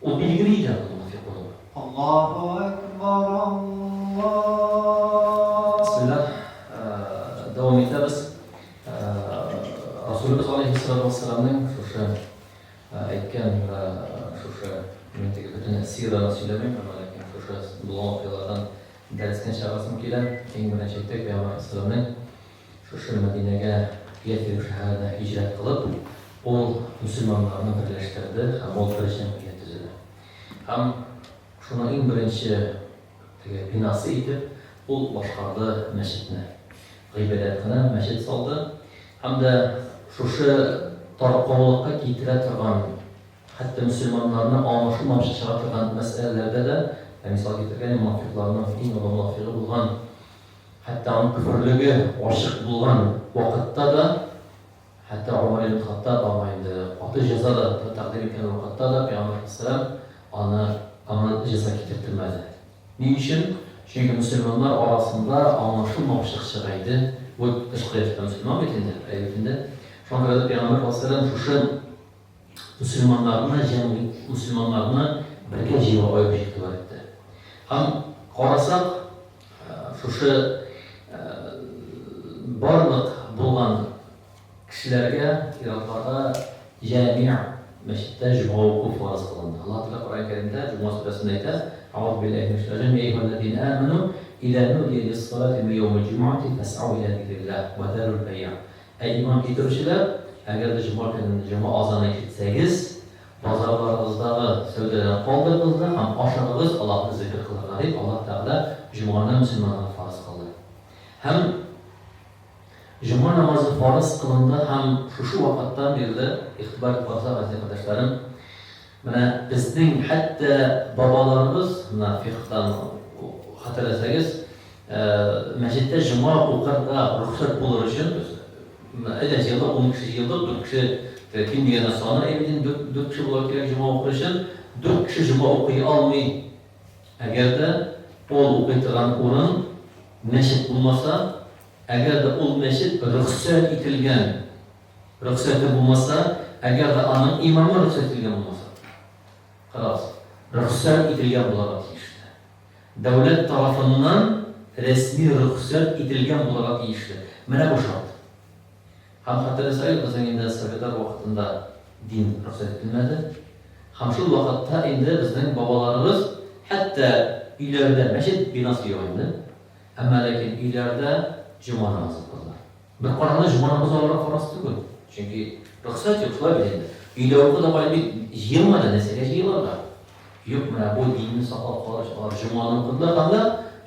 ул билгеле иде аның монафик булуы. Аллаһу әкбар, Аллаһ. Бисмиллаһ, дәвам итәбез. Расулыбыз алейһиссалату вассаламның шушы әйткән шушы мин теге бөтен сираны сөйләмим, әмма ләкин шушы булган вакыйгалардан Дәрестән чыгасым килә. Иң беренче әйттек, Пәйгамбәр галәйһиссәламнең шушы Мәдинәгә, Ясриб шәһәренә һиҗрәт кылып, ул мөселманнарны берләштерде һәм ул бер җәмгыять төзеде. Һәм шуның иң беренче теге бинасы итеп ул башкарды мәчетне. Гыйбадәтханә, мәчет салды. Һәм дә шушы таркаулыкка китерә торган Хәтта мөселманнарны аңлашылмамча чыга торган мәсьәләләрдә дә, ә мисал китергән монафикъларның иң олы монафигы булган, хәтта аның көферлеге ачык булган вакытта да, хәтта Гомәр ибн Хаттаб аңа инде каты җәза да тәкъдим иткән вакытта да, Пәйгамбәр галәйһиссәлам аны аңа җәза китертермәде. Ни өчен? Чөнки мөселманнар арасында аңлашылмаучылык чыга иде. Бу тышкы яктан мөселман бит инде, әйе бит инде. Шуңа күрә дә Пәйгамбәр галәйһиссәлам шушы Мөселманнарны җәмгый мөселманнарны бергә җыюга аеруча игътибар итте. Һәм карасак, шушы барлык булган кешеләргә, ир-атларга җәмигъ мәчеттә җомга уку фарыз кылынды. Аллаһ Тәгалә Коръән Кәримдә Җомга сүрәсендә әйтә, Әгъузу биллаһи минәш шайтанир раҗим, Йа әйюһәлләзина амәну, иза нудия лис-салати мин яумил җумъати фәсъау иля зикриллаһ вә зәрул бәйъ. Әй иман китерүчеләр, әгәр дә җомга көнен җомга азаны ишетсәгез, базарларыгыздагы сәүдәдән калдырыгыз да һәм ашыгыгыз Аллаһны зикер кылырга, дип Аллаһ Тәгалә җомганы мөселманнарга фарыз кылды. Һәм җомга намазы фарыз кылынды һәм шушы вакыттан бирле, игътибар итеп карасак, газиз кардәшләрем, Менә безнең хәтта бабаларыбыз, менә фикһтан хәтерләсәгез, мәчеттә җомга укырга рөхсәт булыр өчен, әйдә, җыелдык, ун кеше җыелдык, дүрт кеше ким дигәндә саны әйбит инде, дүрт кеше булырга кирәк җомга укыр өчен. Дүрт кеше җомга укый алмый. Әгәр дә ул укый торган урын мәчет булмаса, әгәр дә ул мәчет рөхсәт ителгән Рөхсәте булмаса, әгәр дә аның имамы рөхсәт ителгән булмаса. Карагыз, рөхсәт ителгән булырга тиешле. Дәүләт тарафыннан рәсми рөхсәт ителгән булырга тиешле. Менә бу шарт. Һәм хәтерләсәгез, безнең инде советлар вакытында дин рөхсәт ителмәде. Һәм шул вакытта инде безнең бабаларыбыз, хәтта өйләрдә, мәчет бинасы юк инде, әмма ләкин өйләрдә җома намазы укыдылар. Бер караганда җомга намазы аларга фарыз түгел. Чөнки рөхсәт юк, шулай бит инде. Өйдә укы да кай бит җыелмады, нәрсәгә җыелырга? Юк, менә бу динне саклап калыр өчен алар җомганы укыдылар һәм дә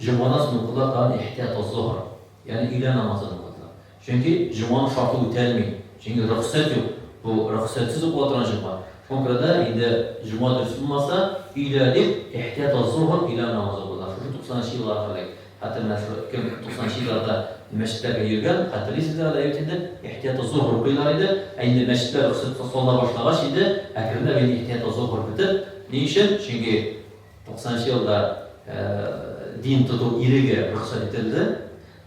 җомгадан соң укыдылар тагын ихтият аз-зоһр, ягъни өйлә намазын укыдылар. Чөнки җомганың шарты үтәлми. Чөнки рөхсәт юк. Бу рөхсәтсез укыла торган җомга. Шуңа күрә дә инде җомга дөрес булмаса, өйлә дип ихтият аз-зоһр, өйлә намазы укыдылар. Шушы 90 нчы елларга кадәр. Хәтта менә шул кем туксанынчы елларда мәчетләргә йөргән, хәтерлисездер әле бит инде, ихтияты зоһр укыйлар иде. Ә инде мәчетләр рөхсәт салына башлагач инде, әкренләп инде ихтияты зоһр бетеп, ни өчен? Чөнки туксанынчы елда дин тоту иреге рөхсәт ителде.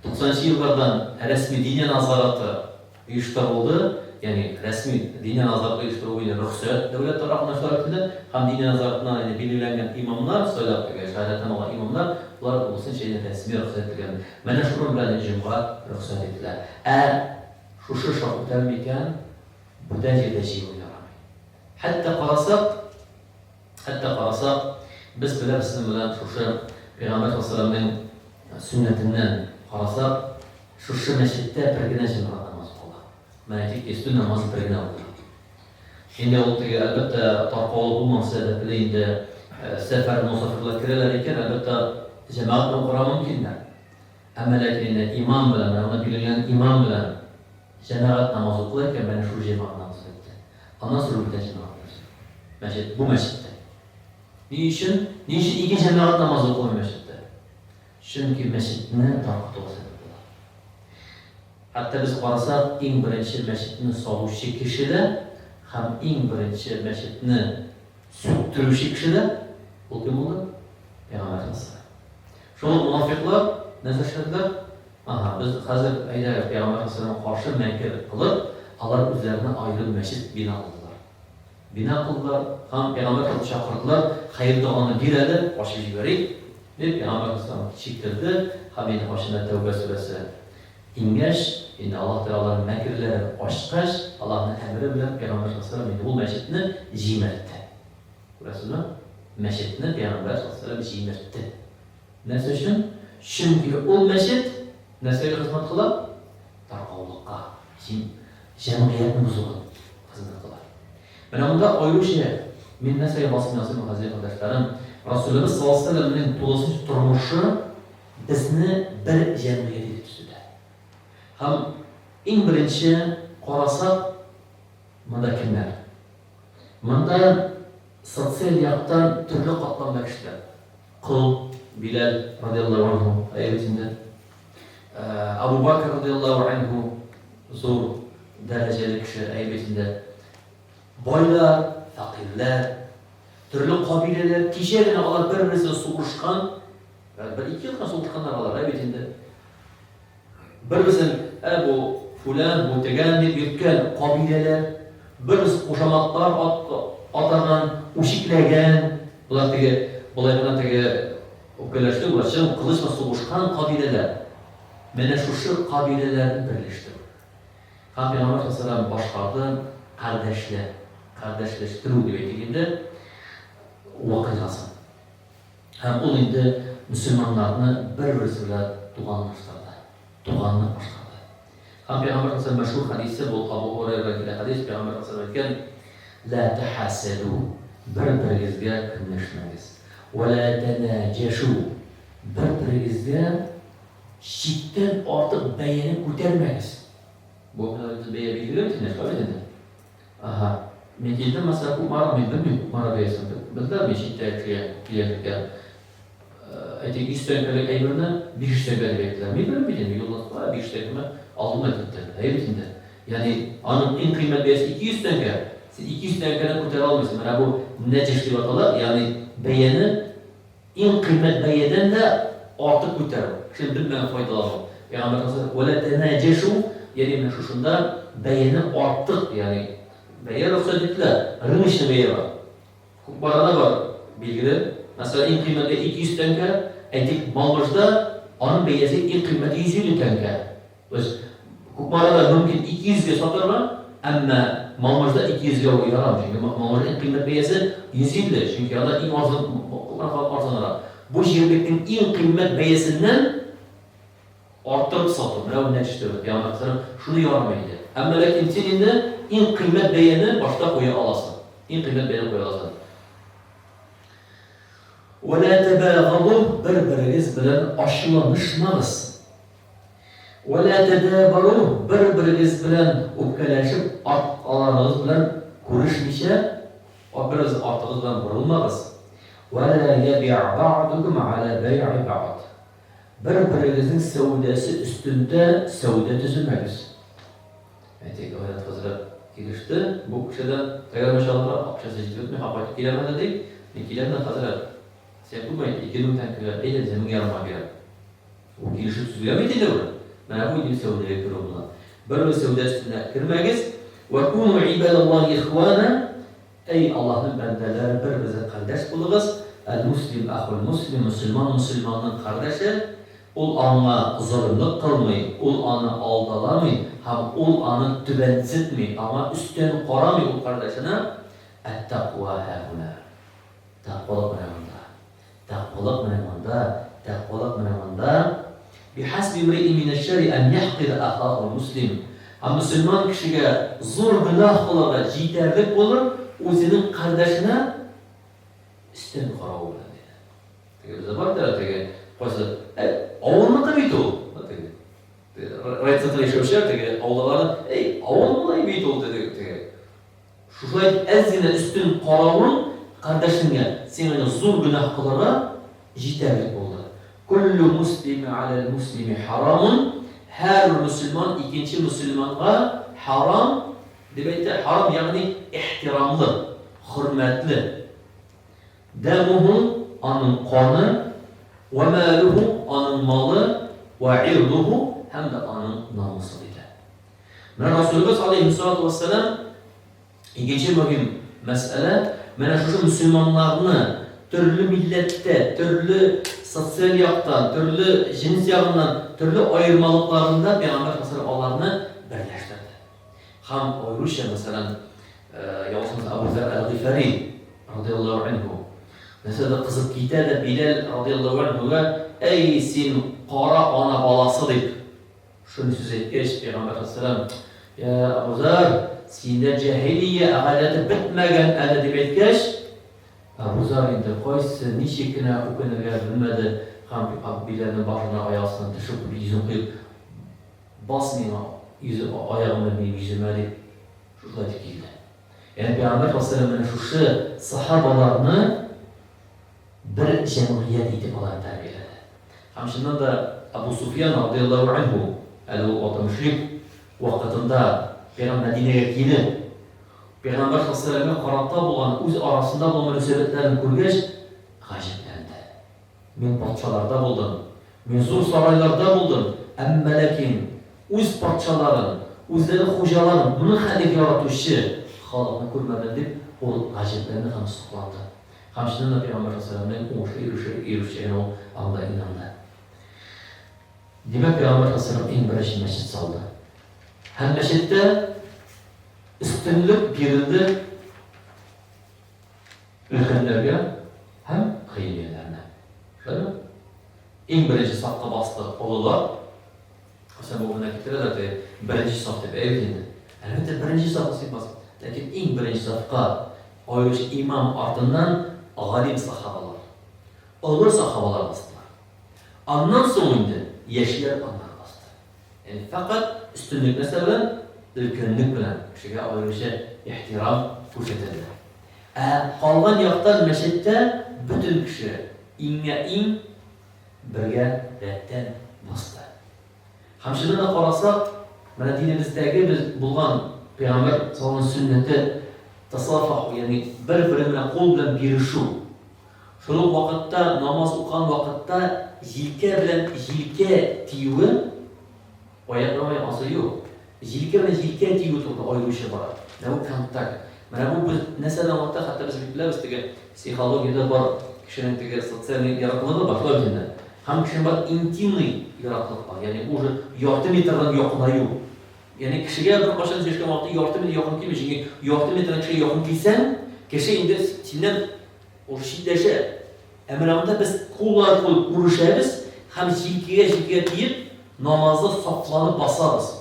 Туксанынчы еллардан рәсми диния назараты оештырылды, ягъни рәсми Диния назараты оештыру буенча рөхсәт дәүләт тарафыннан чыгарып ителде һәм Диния назаратыннан инде билгеләнгән имамнар, сайлап теге шәһадәтнамә алган имамнар, болар тулысынча инде рәсми рөхсәт ителгән. Менә шуның белән инде җомга рөхсәт ителә. Ә шушы шарт үтәлми икән, бүтән җирдә җыелу ярамый. Хәтта карасак, хәтта карасак, без беләбез сезнең белән шушы Пәйгамбәр саллаллаһу галәйһи ва сәлләмнең сөннәтеннән карасак, Шушы мәчеттә бер генә җәмәгать намазы укыла. Менә әйтик, өстен намазы бер генә укыла. Инде ул теге, әлбәттә, таркаулык булмау сәбәпле инде сәфәр мосафирлар керәләр икән, әлбәттә, җәмәгать белән укырга мөмкиннәр. Әмма ләкин инде имам белән, менә монда билгеләнгән имам белән җәмәгать намазы укыла икән, менә шул җәмәгать намазы бетте. Аннан соң бүтән җәмәгать намазы юк. Мәчет, бу мәчеттә. Ни өчен? Ни өчен ике җәмәгать намазы укылмый мәчеттә? Чөнки мәчетне таркатуга сәбәп була. Хәтта без карасак, иң беренче мәчетне салучы кеше дә һәм иң беренче мәчетне сүктерүче кеше дә ул кем булды? Пәйгамбәр саллаллаһу. Шул ук мунафикълар нәрсә эшләделәр? Ага, без хәзер әйдәгез пәйгамбәр саллаллаһу каршы мәкер кылып, алар үзләренә аерым мәчет бина кылдылар. Бина кылдылар һәм пәйгамбәр саллаллаһу чакырдылар, хәер доганы бир әле, ачып җибәрик. Дип, Пәйгамбәр саллаллаһу кичектерде һәм инде кайчанда Тәүбә сүрәсе иңгәч, инде Аллаһ Тәгалә аларның мәкерләрен ачкач, Аллаһның әмере белән Пәйгамбәр саллаллаһу галәйһи ва сәлләм инде ул мәчетне җимертте. Күрәсезме? Мәчетне Пәйгамбәр саллаллаһу галәйһи ва сәлләм җимертте. Нәрсә өчен? Чөнки ул мәчет нәрсәгә хезмәт кыла? Таркаулыкка, җәмгыятьне бозуга хезмәт кыла. Менә монда аеруча мин нәрсәгә басым ясыйм, газиз кардәшләрем, Расулебез саллаллаһу галәйһи ва сәлләмнең тулысынча тормышы безне бер җәмгыять итеп төзетә. Һәм иң беренче карасак, монда кемнәр? Монда социаль яктан төрле катламда кешеләр. Кол Биләл радиаллаһу анһу, әйе бит инде. Абу Бакр радиаллаһу анһу зур дәрәҗәле кеше, әйе бит инде. Байлар, фәкыйрьләр, төрле кабиләләр, кичә генә алар бер-берсе сугышкан, бер-ике ел гына сугышканнар алар, әйе бит инде. Бер-берсен, ә бу фүлән, бу тегән дип йөрткән кабиләләр, бер-берсен кушаматлар атаган, үчекләгән, болар теге, болай гына теге үпкәләште, болар чын кылыч белән сугышкан кабиләләр. Менә шушы кабиләләрне берләштерү. Һәм Пәйгамбәр саллаллаһу галәйһи ва сәлләм башкарды кардәшләр, кардәшләштерү дип әйтик инде, вакыйгасын. Һәм ул инде мөселманнарны бер-берсе белән туганлаштырды, туганлык башкарды. Һәм Пәйгамбәр саллаллаһу галәйһи ва сәлләм мәшһүр хәдисе бу, Абу Һурайрадан килә хәдис, Пәйгамбәр саллаллаһу галәйһи ва сәлләм әйткән, Лә тәхәсәдү, бер-берегезгә көнләшмәгез, вә лә тәнәҗәшү, бер-берегезгә чиктән артык бәяне күтәрмәгез. Бу бәя билгеле бит инде, шулай бит инде? Аһа. Мин килдем, мәсәлән, Кукмара, мин белмим Кукмара бәясен. Белделәр, мин читтә кешегә килә икән. Әйтик, 100 тәңкәлек әйберне 500 тәңкә дип әйттеләр. Мин белмим бит инде, юлдан кая 500 тәңкәмә алдым да киттем. Әйе бит инде. Ягъни аның иң кыйммәт бәясе 200 тәңкә. Син 200 тәңкәне күтәрә алмыйсың. Менә бу нәҗеш дип атала, ягъни бәяне иң кыйммәт бәядән дә артык күтәрү, кешенең белмәгән файдалану. Пәйгамбәр саллаллаһу галәйһи вә сәлләм, Вә лә тәнәҗәшү, ягъни менә шушында бәяне артык, ягъни бәя рөхсәт ителә, рыночный бәя бар. Кукмарада бар, билгеле. Мәсәлән, иң кыйммәте 200 тәңкә, әйтик, Малмыжда аның бәясе иң кыйммәте 150 тәңкә. То есть Кукмарада мөмкин 200 гә сатырга, әмма Малмыжда 200 гә ул ярамый, чөнки Малмыжда иң кыйммәт бәясе 150, чөнки анда иң арзан, Кукмара арзанрак. Бу җирлекнең иң кыйммәт бәясеннән арттырып сату, менә бу нәтиҗә түгел. Пәйгамбәр саллаллаһу шуны ярамый диде. Әмма ләкин син инде иң кыйммәт бәяне башта куя аласың. Иң кыйммәт бәяне куя аласың. Вә лә тәбәгадү, бер-берегез белән ачуланышмагыз. Вә лә тәдәбәрү, бер-берегез белән үпкәләшеп, арткаларыгыз белән күрешмичә, берегез артыгыз белән борылмагыз. Вә лә ябиъ бәгъдукум галә бәйъи бәгъд. Бер-берегезнең сәүдәсе өстендә сәүдә төземәгез. Әйтик, Айрат хәзрәт килеште, бу кешедән тәгәрмәч алырга акчасы җитеп бетми, һәм кайтып киләм әле, ди. Мин киләм дә, хәзрәт, син күпме әйттең, 2000 тәңкәгә, әйдә, дисәм, мең ярымга бирәм. Ул килешү төзелгән бит инде бу. Менә бу инде сәүдәгә керү була. Бер-бер сәүдә өстенә кермәгез. Вә куну ибадаллаһи ихвана. Әй Аллаһның бәндәләре, бер-берегезгә кардәш булыгыз. Әл-муслим әхул муслим, мөселман мөселманның кардәше. Ул аңа золымлык кылмый, ул аны алдаламый һәм ул аны түбәнсетми, аңа өстән карамый ул кардәшенә. Әт-тәкъва һәһүнә. Тәкъвалык менә монда. Тәкъвалык менә монда, тәкъвалык менә монда. Бихасби имри'ин минәш-шәрри ән яхкира ахаху муслим. Һәм мөселман кешегә зур гөнаһ кылырга җитәрлек булыр үзенең кардәшенә өстән каравы белән, диде. Теге бездә бар бит әле теге кайсы, ә, авылныкы бит ул. Теге райцентрда яшәүчеләр теге авылдагыларны, әй, авыл болай бит ул, теге теге. Шушылай итеп әз генә өстен каравың кардәшеңә сиңа зур гөнаһ кылырга җитәрлек булды. Куллю муслими аләл муслими харамун, һәрбер мөселман икенче мөселманга харам дип әйтә, харам ягъни ихтирамлы, хөрмәтле. Дәмуху аның каны, вә мәлуху аның малы, вә ирдуху һәм дә аның намусы диде. Менә Расулыбыз алейһиссалату вассалам икенче мөһим мәсьәлә, менә шушы мөселманнарны төрле милләттә, төрле социаль яктан, төрле җенес ягыннан, төрле аермалыкларында пәйгамбәр саллаллаһу аларны берләштерде. Һәм аеруча, мәсәлән, ялгышмасам, Абу Зәр әл-Гыйфари радияллаһу анһу нәрсәдер кызып китә дә Биләл радияллаһу анһуга, "Әй син кара ана баласы" дип Шундый сүз әйткәч, пәйгамбәр галәйһиссәлам, Я Әбу Зәр, синдә җаһилия гадәте бетмәгән әле, дип әйткәч, Әбу Зәр инде кайсы, ничек кенә үкенергә белмәде һәм Биләлнең башына аяк астына төшеп, йөзен куеп, Бас миңа, йөзе, аягың белән минем йөземә, дип, шушылай итеп килде. Ягъни пәйгамбәр галәйһиссәлам менә шушы сахабаларны бер җәмгыять итеп аларны тәрбияләде. Һәм чыннан да Абу Суфьян радыяллаһу анһу, әле ул вакытта мөшрик вакытында пәйгамбәр Мәдинәгә килеп, пәйгамбәр саллаллаһу галәйһи карата булган үз арасында булган мөнәсәбәтләрен күргәч, гаҗәпләнде. Мин патшаларда булдым, мин зур сарайларда булдым, әмма ләкин үз патшаларын, үзләренең хуҗаларын моның хәтле яратучы халыкны күрмәдем, дип, ул гаҗәпләнде һәм сокланды. Һәм чыннан да пәйгамбәр саллаллаһу галәйһи ва сәлләмнең уңышлы йөреше ирешәчәгенә ул аңда инанды. Димәк, пәйгамбәр саллаллаһу галәйһи ва сәлләм иң беренче мәчет салды. Һәм мәчеттә өстенлек бирелде өлкәннәргә һәм гыйльмияләренә. Шулаймы? Иң беренче сафка басты олылар. Мәсәлән, бу менә китерәләр теге беренче саф дип, әйе бит инде. Әлбәттә, беренче сафка син бас. Ләкин иң беренче сафка аеруча имам артыннан галим сахабалар, олы сахабалар бастылар. Аннан соң инде яшьләр аннары басты. Ягъни фәкать өстенлек нәрсә белән? Өлкәнлек белән. Кешегә аеруча ихтирам. күрсәтелде. Ә калган яктан мәчеттә бөтен кеше иңгә-иң бергә рәттән басты. Һәм чыннан да карасак, менә динебездәге без булган пәйгамбәр саллаллаһу сөннәте тасафаху, ягъни бер-бере белән кул белән бирешү. Шул ук вакытта намаз укыган вакытта җилкә белән җилкә тиюе, аяк белән аяк ансы юк. Җилкә белән җилкә тиюе турында аеруча бара. Менә бу контакт. Менә бу без нәрсәне аңлата, хәтта без бит беләбез, теге психологиядә бар кешенең теге социальный яраклыгы бар, шулай бит инде. Һәм кешенең бар интимный яраклык бар, ягъни бу уже ярты метрдан якынаю. Ягъни кешегә беркайчан сөйләшкән вакытта ярты метр якын килми, чөнки ярты метрдан кешегә якын килсәң, кеше инде синнән уже читләшә. Ә менә монда без куллар куеп күрешәбез һәм җилкәгә җилкәгә тиеп намазда сафланып басабыз.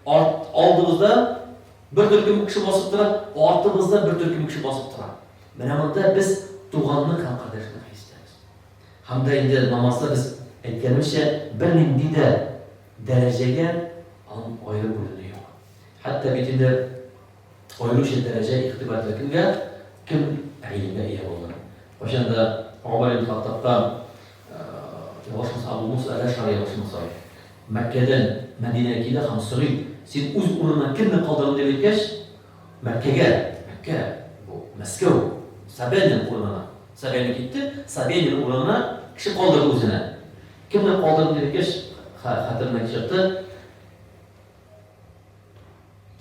Арт, алдыбызда бер төркем кеше басып тора, артыбызда бер төркем кеше басып тора. Менә монда без туганлык һәм кардәшлек хис итәбез. Һәм дә инде намазда без, әйткәнемчә, бернинди дә дәрәҗәгә аның аерым бүленү юк. Хәтта бит инде аеруча дәрәҗә игътибар ителә кемгә? Кем гыйлемгә ия булды. Кайчан да Гомәр ибн Хаттабка, ялгышмасам, Абу Муса әл-Әшгари ялгышмасам, Мәккәдән Мәдинәгә килә һәм сорый, син үз урыныңа кемне калдырдың дип әйткәч, Мәккәгә, Мәккә, бу Мәскәү, Собянин урынына. Собянин китте, Собянин урынына кеше калдырды үзенә. Кемне калдырдың дип әйткәч, хәтереннән чыкты,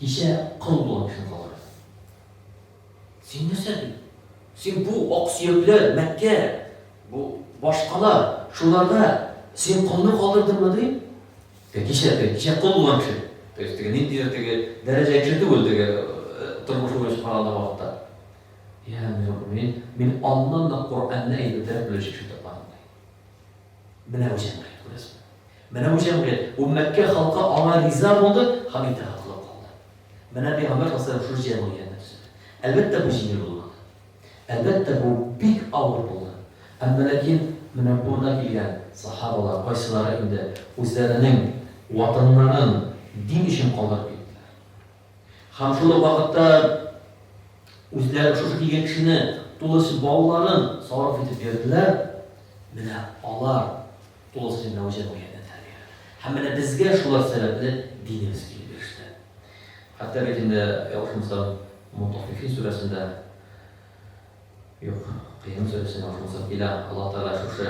кичә кол булган кешене калдырды. Син нәрсә ди? Син бу аксөякләр, Мәккә, бу башкала, шуларда син колны калдырдыңмы ди? Кичә, кичә кол булган кеше. То есть теге ниндидер теге дәрәҗә кеше түгел теге тормышы буенча караганда вакытта. Я, мин, мин аннан да Коръәнне әйбәтрәк белүче кеше тапмадым ди. Менә бу җәмгыять, күрәсезме? Менә бу җәмгыять, бу Мәккә халкы аңа риза булды һәм итагать кылып калды. Менә пәйгамбәр саллаллаһу галәйһи ва сәлләм шул җәмгыятьне төзеде. Әлбәттә, бу җиңел булмады. Әлбәттә, бу бик авыр булды. Әмма ләкин менә бурда килгән сахабалар, кайсылары инде үзләренең ватаннарын дин өчен калдырып киттеләр. Һәм шул ук вакытта үзләре шушы килгән кешене тулысы балаларын сарыф итеп бирделәр. Менә алар тулысынча менә бу җәмгыятьне тәрбияләде. Һәм менә безгә шулар сәбәпле динебез килеп иреште. Хәтта бит инде, ялгышмасам, Мутаффифин сүрәсендә, юк, Кыям сүрәсендә ялгышмасам килә, Аллаһ Тәгалә шушы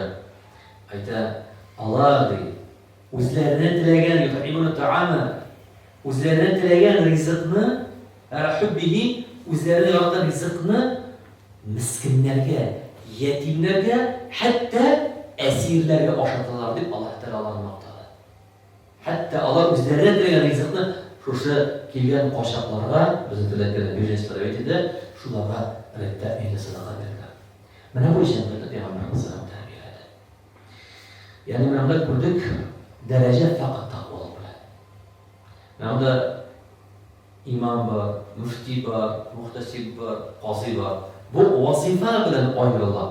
әйтә, алар, ди, үзләренә теләгән, ютаимуна таама, үзләренә теләгән ризыкны, әла хуббихи, үзләренә яраткан ризыкны мескеннәргә, ятимнәргә, хәтта әсирләргә ашаталар, дип Аллаһ Тәгалә аларны мактады. Хәтта алар үзләренә теләгән ризыкны шушы килгән качакларга, безнең телдә әйткәндә, беженецлар дип әйтелде, шуларга рәттә өйдә садака бирделәр. Менә бу җәмгыятьне пәйгамбәр алейһиссәлам тәрбияләде. Ягъни менә монда күрдек, дәрәҗә фәкать тәкъвалык белән. Менә монда имам бар, мөфти бар, мөхтәсиб бар, казый бар. Бу вазифа белән аерыла.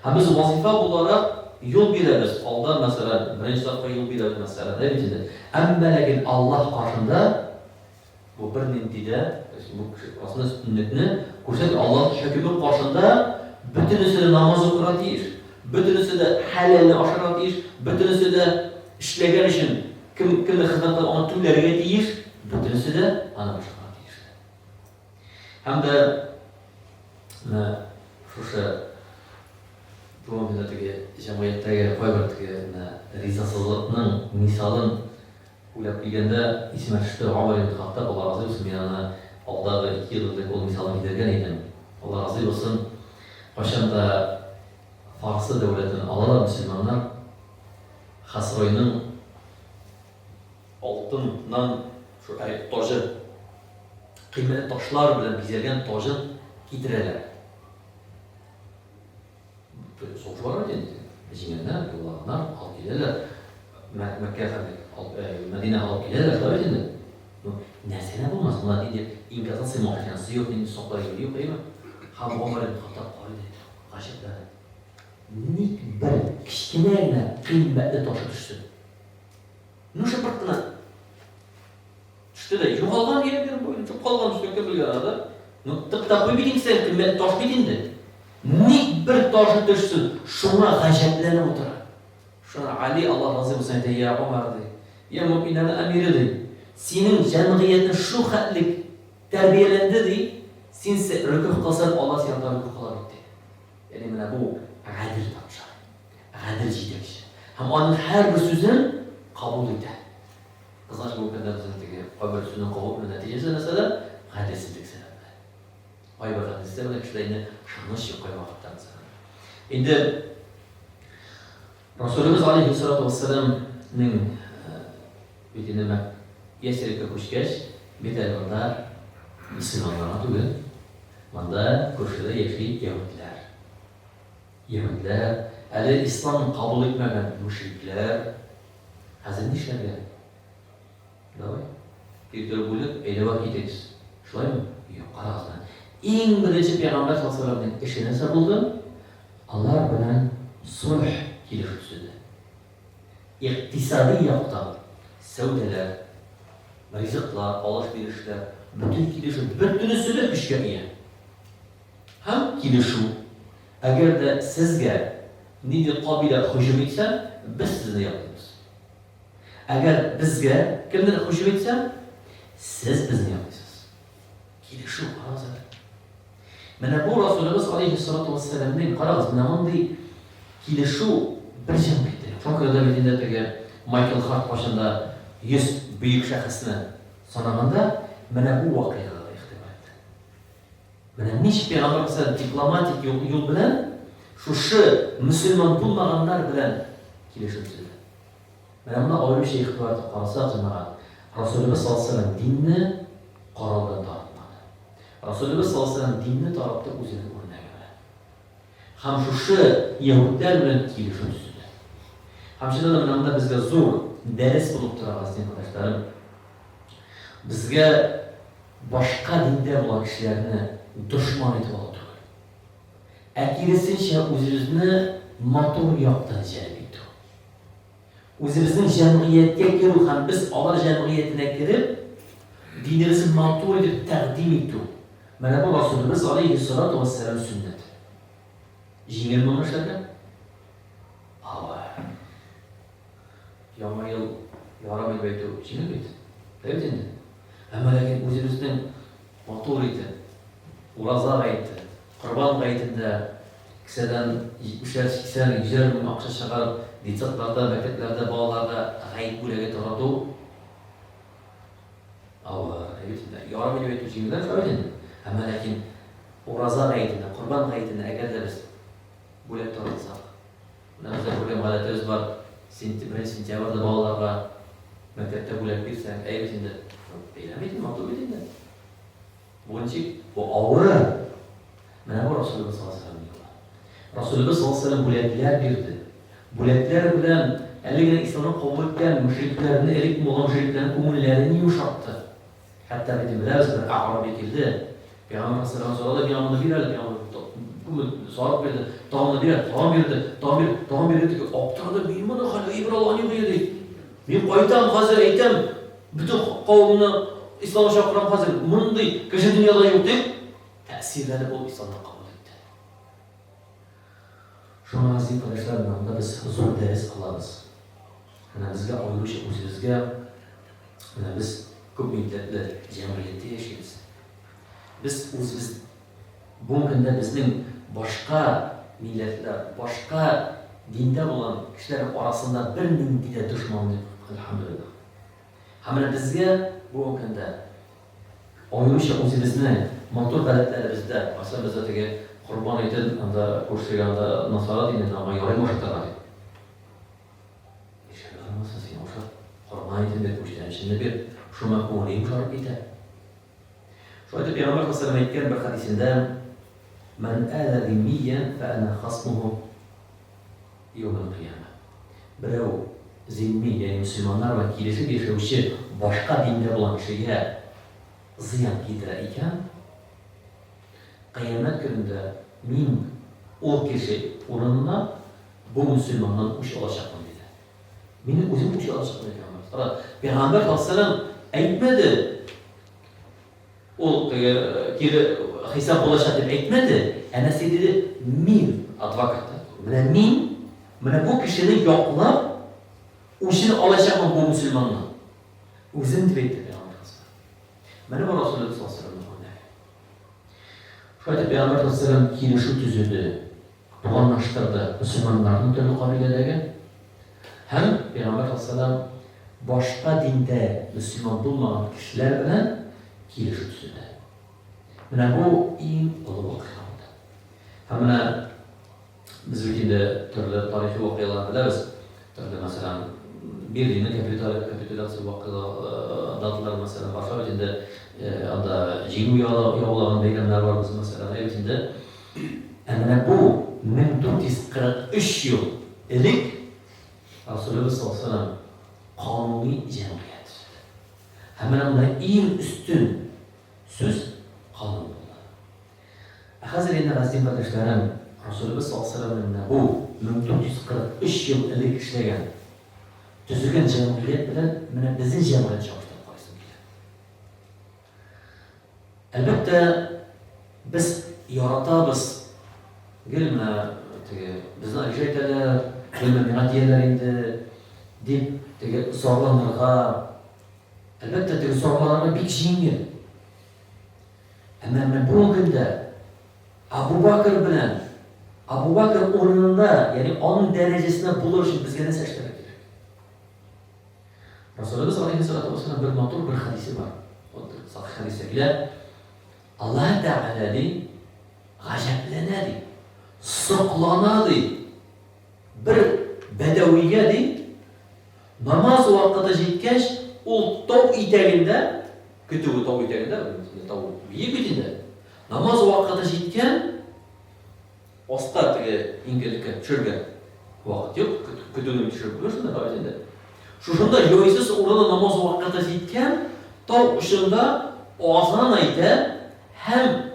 Һәм без вазифа буларак юл бирәбез. Алдан, мәсәлән, беренче сафка юл бирәбез, мәсәлән, да бит инде. Әмма ләкин Аллаһ каршында бу бернинди дә, то есть бу кеше арасында өстенлекне күрсәтми. Аллаһның хөкеме каршында бөтенесе дә намаз укырга тиеш, бөтенесе дә хәләлне ашарга тиеш, бөтенесе дә эшләгән өчен кем кемне хезмәт кылган, аны түләргә тиеш, бөтенесе дә аны башкарырга тиеш. Һәм дә менә шушы бүгенге көндә теге җәмгыятьтәге кайбер теге менә ризасызлыкның мисалын уйлап килгәндә исемә төште Гомәр ибн Хаттаб, Алла разый булсын, мин аны алдагы 2 ел элек ул мисалны китергән идем. Алла разый булсын, кайчан да Фарсы дәүләтен алалар мөселманнар, Хасройның алтыннан шу әй, таҗы, кыйммәтле ташлар белән бизәлгән таҗын китерәләр. Сугыш бара бит инде. Җиңгәннәр, юллаганнар, алып киләләр. Мәккә һәм Мәдинә алып киләләр, шулай бит инде. Ну, нәрсә генә булмас, монда нинди инкассация машинасы юк, нинди саклар юк, әйеме? Һәм Гомәр ибн Хаттаб карый да, гаҗәпләнә. Ник бер кечкенә генә кыйммәтле ташы төшсен? Ну, шыпырт кына. Төште дә югалган дигән бер бу, төшеп калган төште, кем белгән аны. Ну, тык та куй бит инде син, кыйммәт таш бит инде. Ник бер ташы төшсен, шуңа гаҗәпләнеп утыра. Шуңа Али, Аллаһ разый булсын, әйтә, Я Омар, ди, я мөэминнәрнең әмире, ди, синең җәмгыятең шул хәтлек тәрбияләнде, ди, син рөкүгъ кылсаң, Аллаһ сиңа да рөкүгъ кыла бит, ди. Ягъни менә бу гадел патша, гадел җитәкче. Һәм аның һәрбер сүзен кабул итә. Кызганыч, бу көндә безнең теге кайбер сүзне кабул итмәү нәтиҗәсе нәрсәдә? Гаделсезлек сәбәпле. Кайбер гаделсезлек белән кешеләр инде ышаныч юк кайвакытта мәсәлән. Инде Расулыбыз алейһиссалату вассаламның бит инде Мәк Ясрибкә күчкәч, бит әле монда мөселманнар гына түгел, монда күршедә яши яһүдләр. Яһүдләр, әле ислам кабул итмәгән мөшрикләр. Хәзер нишләргә? Давай. Территория бүлеп, әйдәвә китегез. Шулаймы? Юк, карагыз менә. Иң беренче пәйгамбәр саллаллаһу алейһи ва эше нәрсә булды? Алар белән солх килешү төзеде. Икътисади яктан сәүдәләр, ризыклар, алыш-бирешләр, бөтен килешү, бөтенесе дә көчкә ия. Һәм килешү. Әгәр дә сезгә нинди кабилә һөҗүм итсә, без сезне яклыйбыз. Әгәр безгә кемдер һөҗүм итсә, сез безне яклыйсыз. Килешү, карагыз әле. Менә бу Расулыбыз алейһиссалату вассәламнең, карагыз, менә мондый килешү бер җәмгыятьтә юк. Шуңа күрә дә бит инде теге Майкл Харт кайчан да 100 бөек шәхесне санаганда, менә бу вакыйгага игътибар итте. Менә ничек пәйгамбәр мәсәлән дипломатик юл, юл белән шушы мөселман булмаганнар белән килешү төзеде. Менә монда аеруча игътибар итеп карасак, җәмәгать, Расулебез саллаллаһу алейһи вәсәлләм динне корал белән таратмады. Расулебез саллаллаһу алейһи вәсәлләм динне таратты үзенең үрнәге белән. Һәм шушы яһүдләр белән килешү төзеде. Һәм чыннан да менә монда безгә зур дәрес булып тора, газиз кардәшләрем. Безгә башка диндә булган кешеләрне дошман итеп алу түгел. Ә киресенчә үзебезне матур яктан җәлеп итү. Үзебезнең җәмгыятькә керү һәм без алар җәмгыятенә кереп, динебезне матур итеп тәкъдим итү. Менә бу Расулыбыз алейһиссалату вассалам сөннәте. Җиңел моны эшләргә? Авыр. Яңа ел ярамый дип әйтү җиңел бит. Шулай бит инде. Әмма ләкин үзебезнең матур итеп Ураза гаете, Корбан гаетендә кесәдән җитмешәр, сиксән, йөзәр мең акча чыгарып, детсадларда, мәктәпләрдә балаларга гает бүләге тарату авыр, әйе бит инде. Ярамый дип әйтү җиңелрәк шулай бит инде. Әмма ләкин Ураза гаетендә, Корбан гаетендә әгәр дә без бүләк таратсак, Менә бездә күргән гадәтебез бар, беренче сентябрьдә балаларга мәктәптә бүләк бирсәң, әйе бит инде, бәйрәм бит инде, матур бит инде. Бу ничек? Бу авыр. Менә бу Расулыбыз саллаллаһу алейһи вәсәлләм юлы. Расулыбыз саллаллаһу алейһи вәсәлләм бүләкләр бирде. Бүләкләр белән әле генә исламны кабул иткән мөшрикләрне, элек булган мөшрикләрнең күңелләрен йомшартты. Хәтта бит беләбез, бер араби килде. Пәйгамбәр саллаллаһу сорады, миңа моны бир әле, пәйгамбәр күпме сарык бирде, тагын бир, тагын бирде, тагын бир, тагын бирде, теге аптырады, мин моны хәл әйбер алган юк иде, ди. Мин кайтам хәзер, әйтәм, бөтен кавымны исламга чакырам хәзер, мондый кеше дөньяда юк дип, тәэсирләнеп ул исламны кабул итте. Шуңа, газиз кардәшләр, менә монда без зур дәрес алабыз. Менә безгә аеруча үзебезгә, менә без күп милләтле җәмгыятьтә яшибез. Без үзебез бүгенге көндә безнең башка милләтләр, башка диндә булган кешеләр арасында бернинди дә дошманлык юк, әлхәмдүлилләһ. Һәм менә безгә бүгенге көндә аеруча үзебезнең матур гадәтләребездә, мәсәлән, бездә теге корбан итен анда күршегә анда насара динендә аңа ярыймы ашатырга дип. Нишләп ярамасын, син ашат, корбан итен бир, күчтәнәчеңне бир, шуңа күңеле йомшарып китә. Шулай итеп, Пәйгамбәр саллаллаһу алейһи әйткән бер хәдисендә, Ман аза зиммиян фа ана хасмуху яумал кыяма. Берәү зимми, ягъни мөселманнар белән килешеп яшәүче башка диндә булган кешегә зыян китерә икән, кыямәт көнендә мин ул кеше урынына бу мөселманнан үч алачакмын, диде. Мин үзем үч алачакмын, диде пәйгамбәр. Кара, пәйгамбәр саллаллаһу алейһи ва сәлләм әйтмәде. Ул теге кире хисап булачак дип әйтмәде, ә нәрсә диде? Мин адвокат. Менә мин менә бу кешене яклап үчен алачакмын бу мөселманның. Үзем дип әйтте пәйгамбәр. Менә бу Расулуллаһ саллаллаһу алейһи ва сәлләм. Шулай итеп пәйгамбәр саллаллаһу алейһи ва сәлләм килешү төзеде, туганлаштырды мөселманнарны төрле кабиләдәге. Һәм пәйгамбәр саллаллаһу алейһи ва сәлләм башка диндә мөселман булмаган кешеләр белән килешү төзеде. Менә бу иң олы вакыйга булды. Һәм менә без бит инде төрле тарихи вакыйгаларны беләбез. Төрле, мәсәлән, Берлинның капитуляция вакыйга даталары, мәсәлән, башка бит инде анда җиңү яулаган бәйрәмнәр бар без, мәсәлән, әй бит инде. Ә менә бу 1443 ел элек Расулыбыз саллаллаһу алейһи ва сәлләм кануни җәмгыять төзеде. Һәм менә монда иң өстен сүз канун булды. Ә хәзер инде, газиз кардәшләрем, Расулыбыз саллаллаһу алейһи ва сәлләмнең менә бу 1443 ел элек эшләгән, төзегән җәмгыять белән менә безнең җәмгыять чагыштырып карыйсым килә. Әлбәттә, без яратабыз гел менә теге безне обижать итәләр, гел менә миңа тияләр инде дип теге зарланырга. Әлбәттә, теге зарланырга бик җиңел. Әмма менә бүгенге көндә Абу Бакр белән Абу Бакр урынында, ягъни аның дәрәҗәсендә булыр өчен безгә нәрсә эшләргә кирәк? Расулыбыз алейһиссалату вассалам бер матур бер хадисе бар. Вот сахих хадистә килә. Аллаһ Тәгалә ди, гаҗәпләнә ди, соклана ди. Бер бәдәвигә ди, намаз вакыты җиткәч, ул тау итәгендә, көтүе тау итәгендә, тау биек бит инде. Намаз вакыты җиткән, аста теге иңгелеккә төшергә вакыт юк, көтүне төшереп булмый шунда бит инде. Шушында җайсыз урында намаз вакыты җиткән, тау очында азан әйтә һәм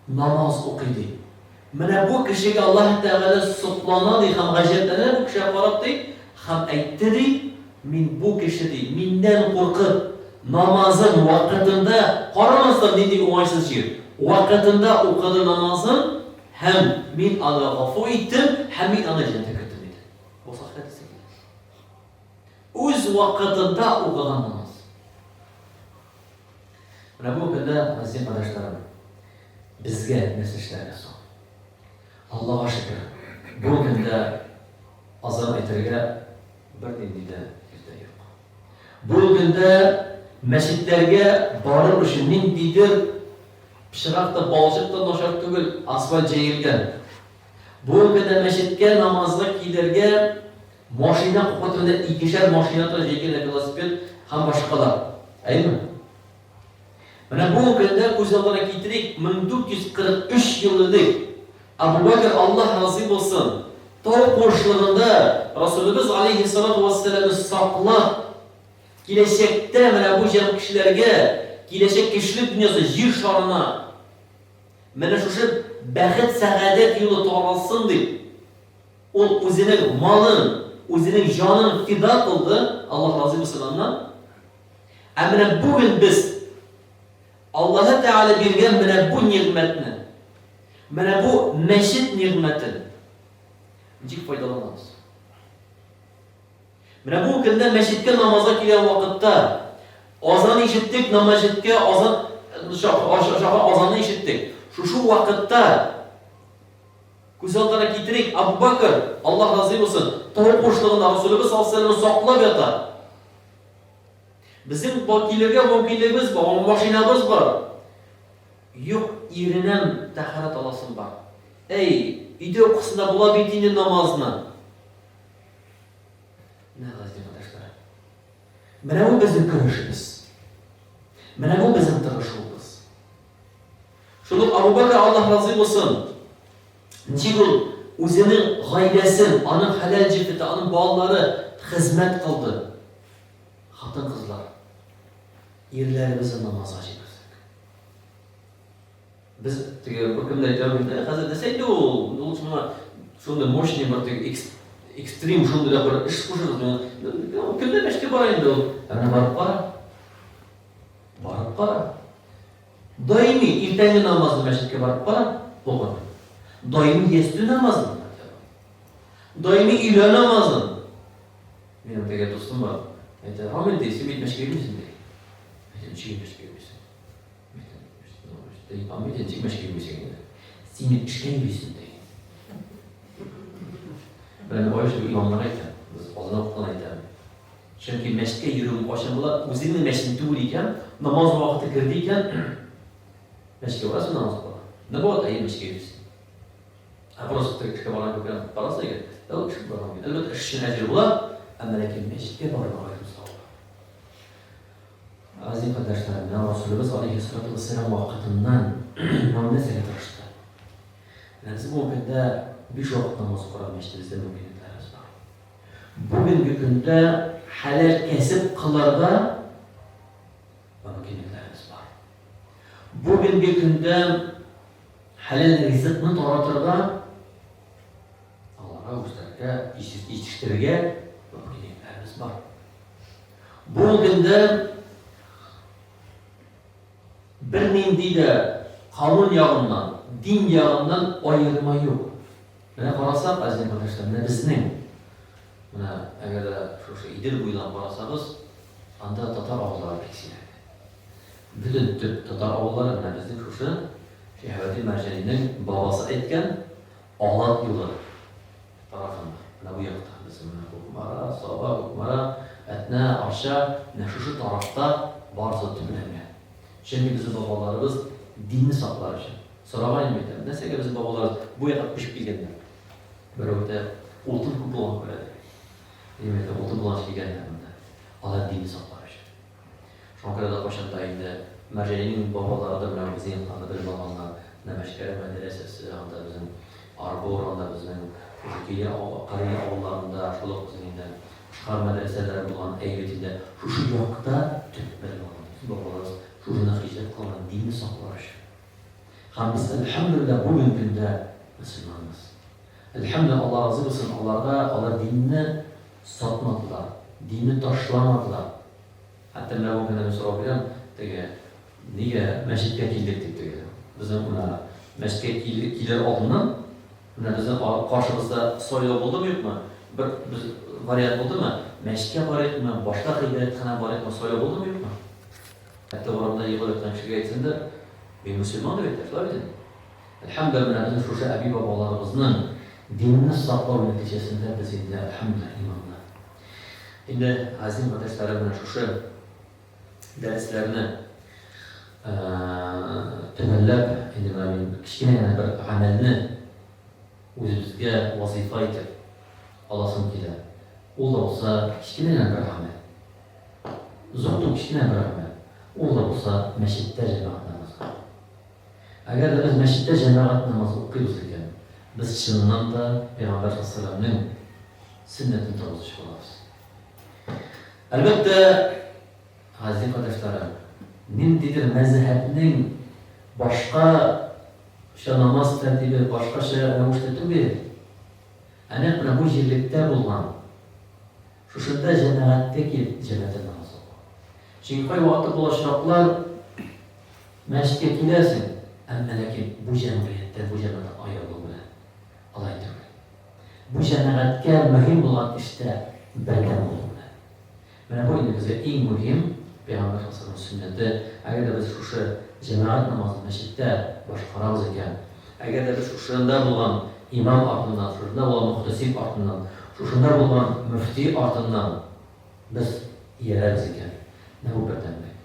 намаз укый ди. Менә бу кешегә Аллаһ Тәгалә соклана ди һәм гаҗәпләнә бу кешегә карап ди, һәм әйтте ди, мин бу кеше ди, миннән куркып, намазын вакытында, карамастан нинди уңайсыз җир, вакытында укыды намазын һәм мин аны гафу иттем һәм мин аны җәннәткә керттем диде. Бу сахих хәдис икән. Үз вакытында укыган намаз. Менә бу көндә, газиз кардәшләрем, безгә нәрсә эшләргә соң? Аллага шөкер, бу көндә азан әйтергә бернинди дә иртә юк. Бу көндә мәчетләргә барыр өчен ниндидер пычрак та, балчык та начар түгел, асфальт җәелгән. Бу көндә мәчеткә намазга килергә машина капка төбендә икешәр машина тора, җәйге велосипед һәм башкалар. Әйеме? Менә бу көндә күз алдына китерик, 1443 ел элек Абу Бәкер, Аллаһ разый булсын, тау куышлыгында Расулыбыз алейһиссалату вассәламне саклап, киләчәктә менә бу җәм кешеләргә, киләчәк кешелек дөньясы җир шарына менә шушы бәхет-сәгадәт юлы таралсын дип, Ул үзенең малын, үзенең җанын фида кылды, Аллаһ разый булсын аннан. Ә менә бүген без Аллаһы Тәгалә биргән менә бу нигъмәтне, менә бу мәчет нигъмәтен ничек файдаланабыз? Менә бу көндә мәчеткә намазга килгән вакытта азан ишеттек, намазҗеткә азан азанны ишеттек. Шушы вакытта Күз алдына китерик, Абу Бакр, Аллаһ разый булсын, тау куышлыгында Расулыбыз саллаллаһу алейһи вәсәлләмне саклап ята. Безнең килергә мөмкинлегебез бар, машинабыз бар. Юк, иренәм, тәһарәт аласым бар. Әй, өйдә укысында була бит инде намазны. Менә газиз кардәшләр. Менә бу безнең көрәшебез. Менә бу безнең тырышуыбыз. Шул ук Абу Бәкр, Аллаһ разый булсын, ничек ул үзенең гаиләсен, аның хәләл җефете, аның балалары хезмәт кылды. Хатын-кызлар, ирләребезне намазга җибәрсәк. Без теге бер кемдә әйтә алмыйм, хәзер нәрсә инде ул, ул шуңа шундый мощный бер теге экстрим шундый да бер эш кушыгыз миңа. Кемдә мәчеткә бара инде ул? Ә менә барып кара. Барып кара. Даими иртәнге намазны мәчеткә барып кара, укы. Даими ястү намазын. Даими өйлә намазын. Минем теге дустым бар. Әйтә, Рамил ди, син бит мәчеткә йөрмисең ди. Әйтәм, ничек мәчеткә йөрмисең? Әйтәм, мәчеттә имам бит, ничек мәчеткә йөрмисең инде? Син бит эшкә йөрисең ди. Менә мин аеруча имамнарга әйтәм, без Казан вакытын әйтәм. Чөнки мәчеткә йөрүең кайчан була? Үзеңнең мәчетең түгел икән, намаз вакыты керде икән, мәчеткә барасың намаз укырга. Наоборот, әйе, мәчеткә йөрисең. Ә просто теге эшкә барган кебек барасың икән, ә ул эшкә барган икән. Әлбәттә, эш өчен әҗер була, әмма ләкин мәчеткә барырга аерым савап. Газиз кардәшләрем, менә Расулыбыз алейһиссалату вәссәлам вакытыннан менә нәрсәгә тырышты. Менә без бүгенге көндә биш вакыт намаз укырга мәчетебездә мөмкинлекләребез бар. Бүгенге көндә хәләл кәсеп кылырга мөмкинлекләребез бар. Бүгенге көндә хәләл ризыкны таратырга, аларга үстерергә, җитештерергә мөмкинлекләребез бар. Бүгенге көндә бернинди дә канун ягыннан, дин ягыннан аерма юк. Менә карасак, газиз кардәшләр, менә безнең, менә әгәр дә шушы Идел буйлап карасагыз, анда татар авыллары бик сирәк. Бөтен төп татар авыллары менә безнең шушы Шиһабетдин Мәрҗанинең бабасы әйткән Алат юлы тарафында. Менә бу якта безнең менә Кукмара, Саба, Кукмара, Әтнә, Арча, менә шушы тарафта барысы төпләнгән. Чөнки безнең бабаларыбыз динне саклар өчен. Сораган идем әйтәм, нәрсәгә безнең бабаларыбыз бу якка күчеп килгәннәр? Берәү әйтә, утын күп булган күрә ди. Мин әйтәм, утын булгач килгәннәр монда. Алар динне саклар өчен. Шуңа күрә дә кайчан да инде Мәрҗанинең бабалары да менә безнең якларда белем алганнар. Менә Мәчкәрә мәдрәсәсе, анда безнең Арбор, анда безнең шушы Кили Карья авылларында шул ук безнең инде Кышкар мәдрәсәләре булган әйбәт инде. Шушы якта төп белем алган. Безнең бабаларыбыз шушында һиҗрәт кылган динне саклар өчен. Һәм без, әлхәмдүлилләһ, бүген көндә мөселманбыз. Әлхәмдүлилләһ, Алла разый булсын аларга, алар динне сатмадылар, динне ташламадылар. Хәтта менә бүген дә мин сорау бирәм, теге, нигә мәчеткә килдек дип теге. Безнең менә мәчеткә килер алдыннан, менә безнең каршыбызда сайлау булдымы, юкмы? Бер без вариант булдымы? Мәчеткә барыйкмы, башка гыйбадәтханәгә барыйкмы, сайлау булдымы, юкмы? Хәтта урамда егылып яткан кешегә әйтсәң дә, мин мөселман дип әйтә, шулай бит инде. Әлхәмдүлилләһ, менә безнең шушы әби-бабаларыбызның динне саклау нәтиҗәсендә без инде, әлхәмдүлилләһ, иманлы. Инде, газиз кардәшләрем, менә шушы дәресләрне төгәлләп, инде менә мин кечкенә генә бер гамәлне үзебезгә вазыйфа итеп аласым килә. Ул да булса кечкенә генә бер гамәл. Зур түгел, кечкенә бер гамәл. Ул да булса мәчеттә җәмәгать намазы. Әгәр дә без мәчеттә җәмәгать намазы укыйбыз икән, без чыннан да Пәйгамбәр саллаллаһу галәйһи ва сәлләмнең сөннәтен торгызучы булабыз. Әлбәттә, газиз кардәшләрем, ниндидер мәзһәбнең башкача намаз тәртибе, башкача рәвештә түгел, ә нәкъ менә бу җирлектә булган Шушында җәмәгатькә килеп җәмәгатьтә намаз уку. Чөнки кайвакытта була очраклар, мәчеткә киләсең, әмма ләкин бу җәмгыятьтән, бу җәмәгатьтән аерылу белән. Алай түгел. Бу җәмәгатькә мөһим булган эштә бердәм булу белән. Менә бу инде безгә иң мөһим Пәйгамбәр саллаллаһу сөннәте. Әгәр дә без шушы җәмәгать намазын мәчеттә башкарабыз икән, Әгәр дә без шушында булган имам артыннан, шушында булган мөхтәсиб артыннан, шушында булган мөфти артыннан без иярәбез икән, менә бу бердәмлек.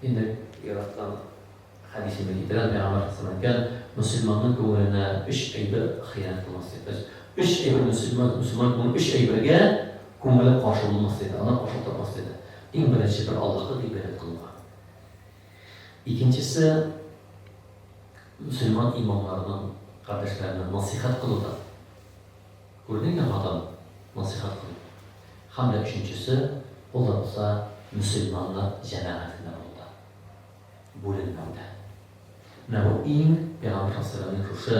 Инде яраткан хәдисемне китерәм, Пәйгамбәр саллаллаһу әйткән, мөселманның күңеленә өч әйбер хыянәт кылмас дип. То есть өч әйбер мөселман, мөселман күңеле өч әйбергә күңеле каршы булмас диде, аны каршы тормас диде. Иң беренче бер Аллаһка гыйбадәт кылуга. Икенчесе, мөселман имамнарының кардәшләренә насыйхәт кылуда. Күрдеңме хатаны? Насыйхәт кылу. Һәм дә өченчесе, ул да булса мөселманнар җәмәгатендә булуда. Бүленмәүдә. Менә бу иң Пәйгамбәр саллаллаһу галәйһи шушы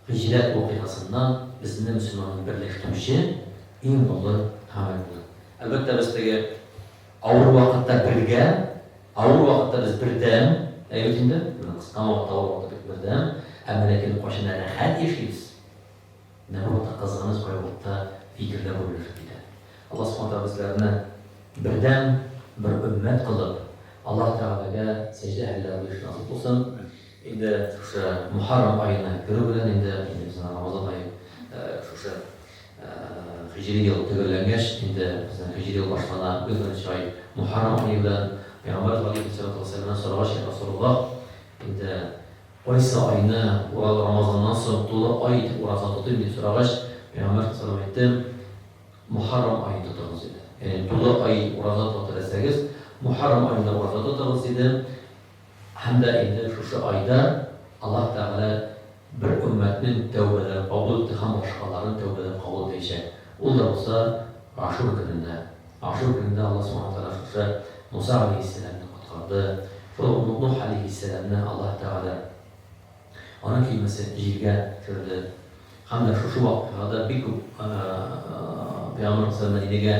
һиҗрәт вакыйгасыннан безне мөселманны берләштерүче иң олы гамәл булды. Әлбәттә, без теге авыр вакытта бергә, авыр вакытта без бердәм. Әйе бит инде, менә кыска вакытта, авыр вакытта бик бердәм, әмма ләкин кайчан да рәхәт яшибез, менә бу вакытта кызганыч, кайвакытта фикерләр бүленешеп китә. Аллаһ Субхана Тәгалә безләрне бердәм бер өммәт кылып, Аллаһ Тәгаләгә сәҗдә әһелләре булыш насыйп булсын. Инде шушы Мөхәррәм аена керү белән инде, инде безнең Рамазан ае шушы һиҗри ел төгәлләнгәч, инде безнең һиҗри ел башлана, беренче ай Мөхәррәм ае белән. Пәйгамбәребез галәйһиссәлату вәссәламнән сорагач, йа Расулуллаһ, инде кайсы айны Рамазаннан соң тулы ай итеп ураза тотыйм, дип сорагач, Пәйгамбәр саллаллаһу галәйһи вәсәлләм әйтте, Мөхәррәм аен тотыгыз, диде. Ягъни тулы ай итеп ураза тотарга теләсәгез, Мөхәррәм аенда ураза тотыгыз, диде. Һәм дә инде шушы айда Аллаһ Тәгалә бер өммәтнең тәүбәләрен кабул итте һәм башкаларның тәүбәләрен кабул итәчәк. Ул да булса Ашур көнендә. Ашур көнендә Аллаһ Субхана Тәгалә шушы Муса галәйһиссәламне коткарды. Шул ук Нух галәйһиссәламне Аллаһ Тәгалә аның көймәсе җиргә төшерде. Һәм дә шушы вакыйгада бик күп Пәйгамбәр саллаллаһу Мәдинәгә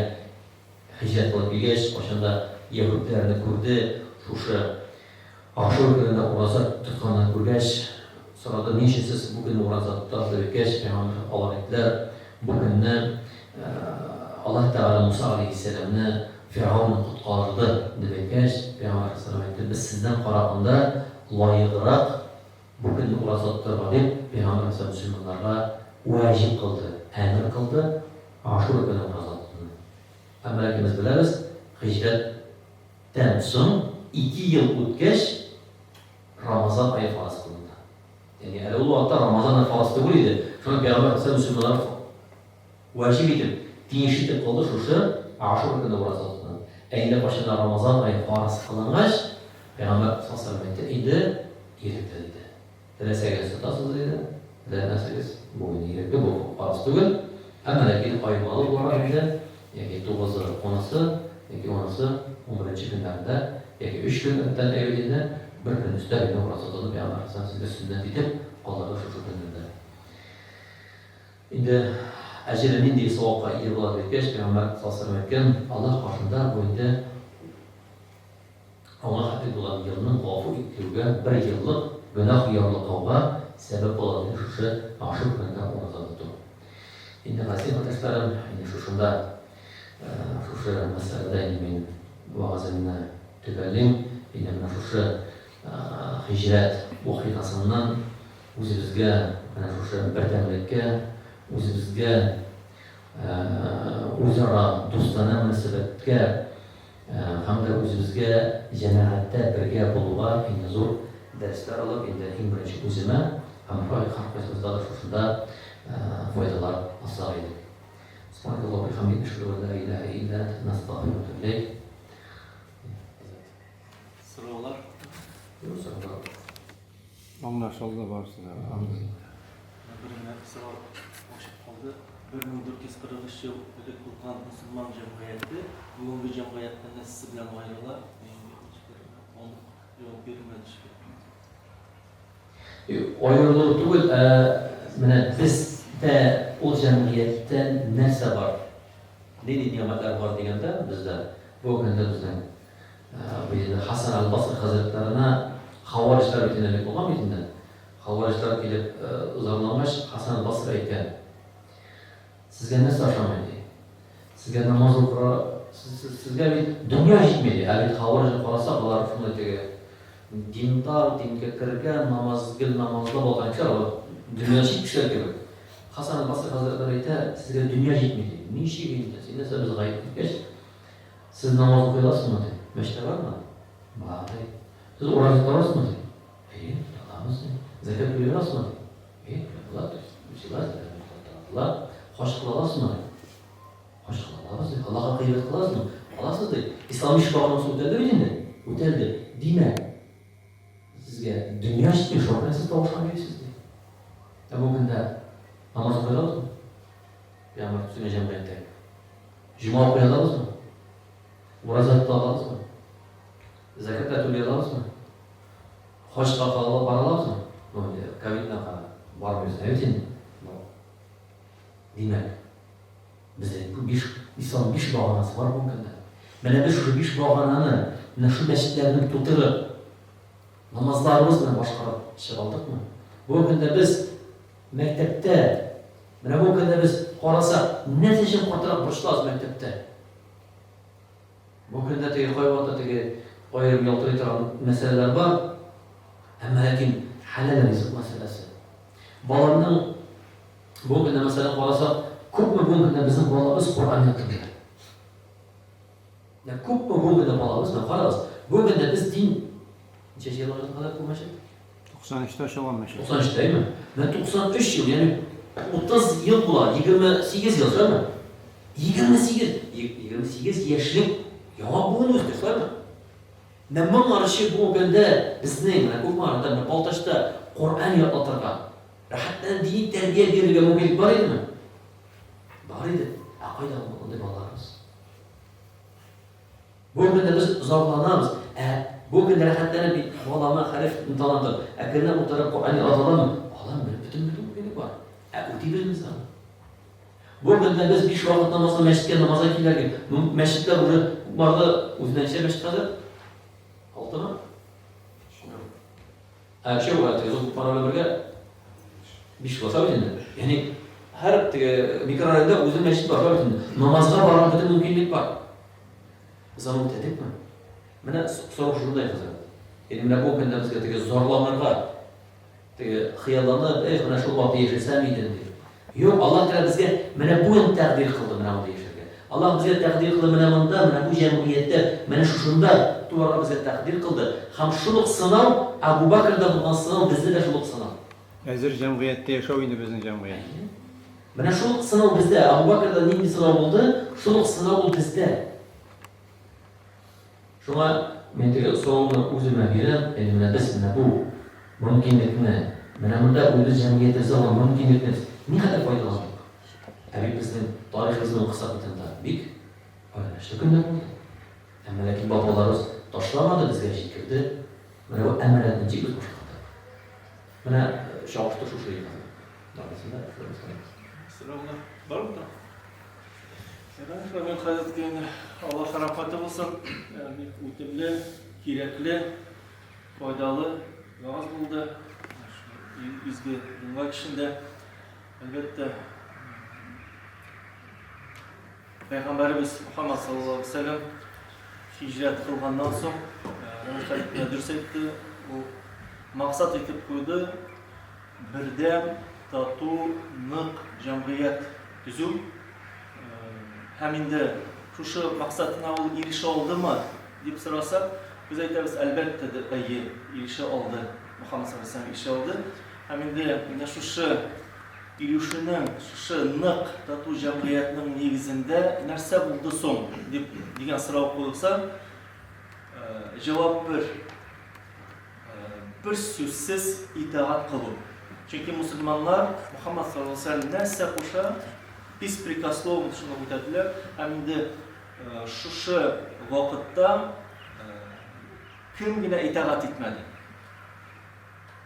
Һиҗрәт кылып килгәч, кайчан да яһүдләрне күрде, шушы Ашур көнендә ураза тотканнарын күргәч, сорады, Ни өчен сез бу көнне ураза тотасыз? дип әйткәч, пәйгамбәр, алар әйттеләр, Бу көнне Аллаһ Тәгалә Муса галәйһиссәламне Фиргавеннән коткарды, дип әйткәч, пәйгамбәр галәйһиссәлам әйтте, Без сездән караганда лаеграк бу көнне ураза тотарга, дип, пәйгамбәр галәйһиссәлам мөселманнарга ваҗиб кылды, әмер кылды, Ашур көне ураза тотуны. Әмма ләкин без беләбез, һиҗрәттән соң ике ел үткәч, Рамазан ае фарыз кылынды. Ягъни әле ул вакытта Рамазан ае фарыз түгел иде. Шуңа пәйгамбәр галәйһиссәлам мөселманнарга ваҗиб итеп, тиеш итеп кылды шушы Ашур көне ураза тотуны. Ә инде кайчан да Рамазан ае фарыз кылынгач, пәйгамбәр саллаллаһу галәйһи ва сәлләм әйтте, инде ирекле диде. Теләсәгез тотасыз, диде, теләмәсәгез, бу инде ирекле, бу фарыз түгел. Әмма ләкин аермалы буларак инде, яки тугызы, унысы, яки унысы, унберенче көннәрендә, яки өч көн рәттән әйбәт инде, бер көн өстәп инде ураза тотып, Пәйгамбәр алейһиссәлам сезгә сөннәт итеп калдырды шушы көннәрдә. Инде әҗере нинди савапка ия була дип әйткәч, Пәйгамбәр саллаллаһу алейһи ва сәлләм әйткән, Аллаһ каршында бу инде Аңа хәтле булган елның гафу ителүгә, бер еллык гөнаһ ярлыкауга сәбәп була, диде шушы Ашур көнендә ураза тоту. Инде, газиз кардәшләрем, инде шушында, шушы мәсьәләдә инде мин вәгаземне төгәллим. Инде менә шушы һиҗрәт вакыйгасыннан үзебезгә менә шушы бердәмлеккә, үзебезгә үзара дустанә мөнәсәбәткә Һәм дә үзебезгә җәмәгатьтә бергә булуга инде зур дәресләр алып, инде иң беренче үземә һәм һәркайсыбызга да шушында файдалар алсак иде. Субханакаллаһумма ва бихамдик, әшһәду ан ла илаһа илля анта, настагъфирука ва натубу иләйк. Сораулар? Юк, сораулар. Аңлашылды барысы да. Бер генә сорау ачык калды. 1443 ел элек булган мөселман җәмгыяте бүгенге җәмгыятьтән нәрсәсе белән аерыла? Анык җавап бирелмәде шикелле. Аерылу түгел, ә менә бездә ул җәмгыятьтә нәрсә бар? Нинди нигъмәтләр бар дигәндә, бездә бүгенге көндә безнең Бит инде Хәсән әл-Басри хәзрәтләренә хавариҗлар бит инде элек булган бит инде. Хавариҗлар килеп зарлангач, Хәсән әл-Басри әйткән, Сезгә нәрсә ошамый, ди. Сезгә намаз укырга, сезгә бит дөнья җитми, ди. Ә бит хавариҗны карасак, алар шундый теге диндар, дингә кергән, намаз, гел намазда булган кешеләр, алар дөнья чит кешеләр кебек. Хәсән әл-Басри хәзрәтләре әйтә, сезгә дөнья җитми, ди. Ничек инде, син нәрсә без гаеп иткәч, Сез намаз укый аласызмы? ди. Мәчеттә бармы? Бар, ди. Сез ураза тота аласызмы? ди. Әйе, тота алабыз, ди. Зәкят түли аласызмы? ди. Әйе, түли ала, түлиләр, зәкят таратыла. Хаҗ кыла аласызмы? ди. Хаҗ кыла алабыз, ди. Аллаһка гыйбадәт кыласызмы? Аласыз, ди. Ислам биш баганасы үтәлде бит инде. Үтәлде. Димәк, сезгә дөнья җитми, шуңа күрә сез тавышка йөрисез, ди. Ә бу көндә намаз укый алабызмы? Пәйгамбәр төзегән җәмгыятьтә. Җомга укый алабызмы? Ураза тота алабызмы? Зәкят тә түли алабызмы? Хаҗга бара алабызмы? Ну, инде ковидна бармыйбыз, ә бит инде. Димәк, бездә бу биш ислам биш баганасы бар бүгенге көндә. Менә без шушы биш багананы, менә шул мәчетләрне тутырып, Намазларыбыз белән башкарып чыга алдыкмы? Бүгенге көндә без мәктәптә, менә бүгенге көндә без карасак, нәрсә өчен катырак борчылабыз мәктәптә? Бу көндә теге кайвакытта теге аерым ялтырый торган мәсьәләләр бар. Әмма ләкин хәләл ризык мәсьәләсе. Баламның бу көндә мәсәлән карасак, күпме бу көндә безнең балабыз Коръән ятыйлар. Менә күпме бу көндә балабыз, менә карагыз, бу көндә без дин ничә ел кадәр бу мәчет? 93-тә ачылган мәчет. 93-тә, әйме? Менә 93 ел, ягъни 30 ел була, 28 ел, шулаймы? 28, 28 яшьлек яңа буын үсте, шулаймы? Менә моңарчы бу көндә безнең, менә Кукмарада, менә Балтачта Коръән ятлатырга, рәхәтләнеп дини тәрбия бирергә мөмкинлек бар идеме? Бар иде. Ә кайда андый балаларыбыз? Бу көндә без зарланабыз, ә бу көндә рәхәтләнеп бит балама хәреф танытып, әкренләп утырып Коръән яза аламы? Алам, белеп бөтен бөтен мөмкинлек бар. Ә үтибезме без аны? Бу көндә без биш вакыт намазга мәчеткә намазга килергә, мәчетләр уже барды, үзенә ничә мәчет хәзер? Алтымы? Ә өчәү була, теге зур пара белән бергә биш була, шулай бит инде. Ягъни һәр теге микрорайонда үзенең мәчет бар, шулай бит инде. Намазга барырга бөтен мөмкинлек бар. Без аны үтәдекме? Менә сорау шундай хәзрәт. Ягъни менә бу көндә безгә теге зарланырга, теге хыялланып, эх, менә шул вакытта яшәсәм иде дип. Юк, Аллаһ Тәгалә безгә менә бүген тәкъдир кылды менә монда яшәргә. Аллаһ безгә тәкъдир кылды менә монда, менә бу җәмгыятьтә, менә шушында туарга безгә тәкъдир кылды. Һәм шул ук сынау, Әбу Бәкрдә булган сынау, бездә дә шул ук сынау. Әзер җәмгыятьтә яшәү инде безнең җәмгыять. Әйе. Менә шул ук сынау бездә. Әбу Бәкрдә нинди сынау булды, шул ук сынау ул бездә. Шуңа мин теге сорауны үземә бирәм, ягъни менә без менә бу мөмкинлекне, менә монда үзебез җәмгыятебездә булган мөмкинлекне без никадәр файдаландык? Ә бит безнең тарихыбызны укысак бит анда бик аянычлы көннәр булды. Әмма ләкин бабаларыбыз ташламады, безгә җиткерде. Менә бу әманәтне ничек без башкардык? Менә чагыштыру шушы иде хәзер. Барысын да Сораулар бармы тагын? Рамил хәзрәткә инде Аллаһ рәхмәте булсын. Бик үтемле, кирәкле, файдалы вәгазь булды. Изге җомга кичендә, әлбәттә, Пәйгамбәребез Мухаммад саллаллаһу алейһи вәсәлләм һиҗрәт кылганнан соң, Рамил хәзрәт дөрес әйтте, ул максат итеп куйды, бердәм, тату, нык җәмгыять төзү. Һәм инде шушы максатына ул ирешә алдымы, дип сорасак, без әйтәбез, әлбәттә, әйе, ирешә алды. Мөхәммәд саллаллаһу алейһи ва сәлләм ирешә алды. Һәм инде менә шушы ирешүнең, шушы нык, тату җәмгыятьнең нигезендә нәрсә булды соң, дип дигән сорау куелса, җавап бер. Бер сүзсез итагать кылу. Чөнки мусульманнар Мухаммад саллаллаһу алейһи ва сәлләм нәрсә куша, беспрекословно шуны үтәделәр. Һәм инде шушы вакытта кем генә итагать итмәде?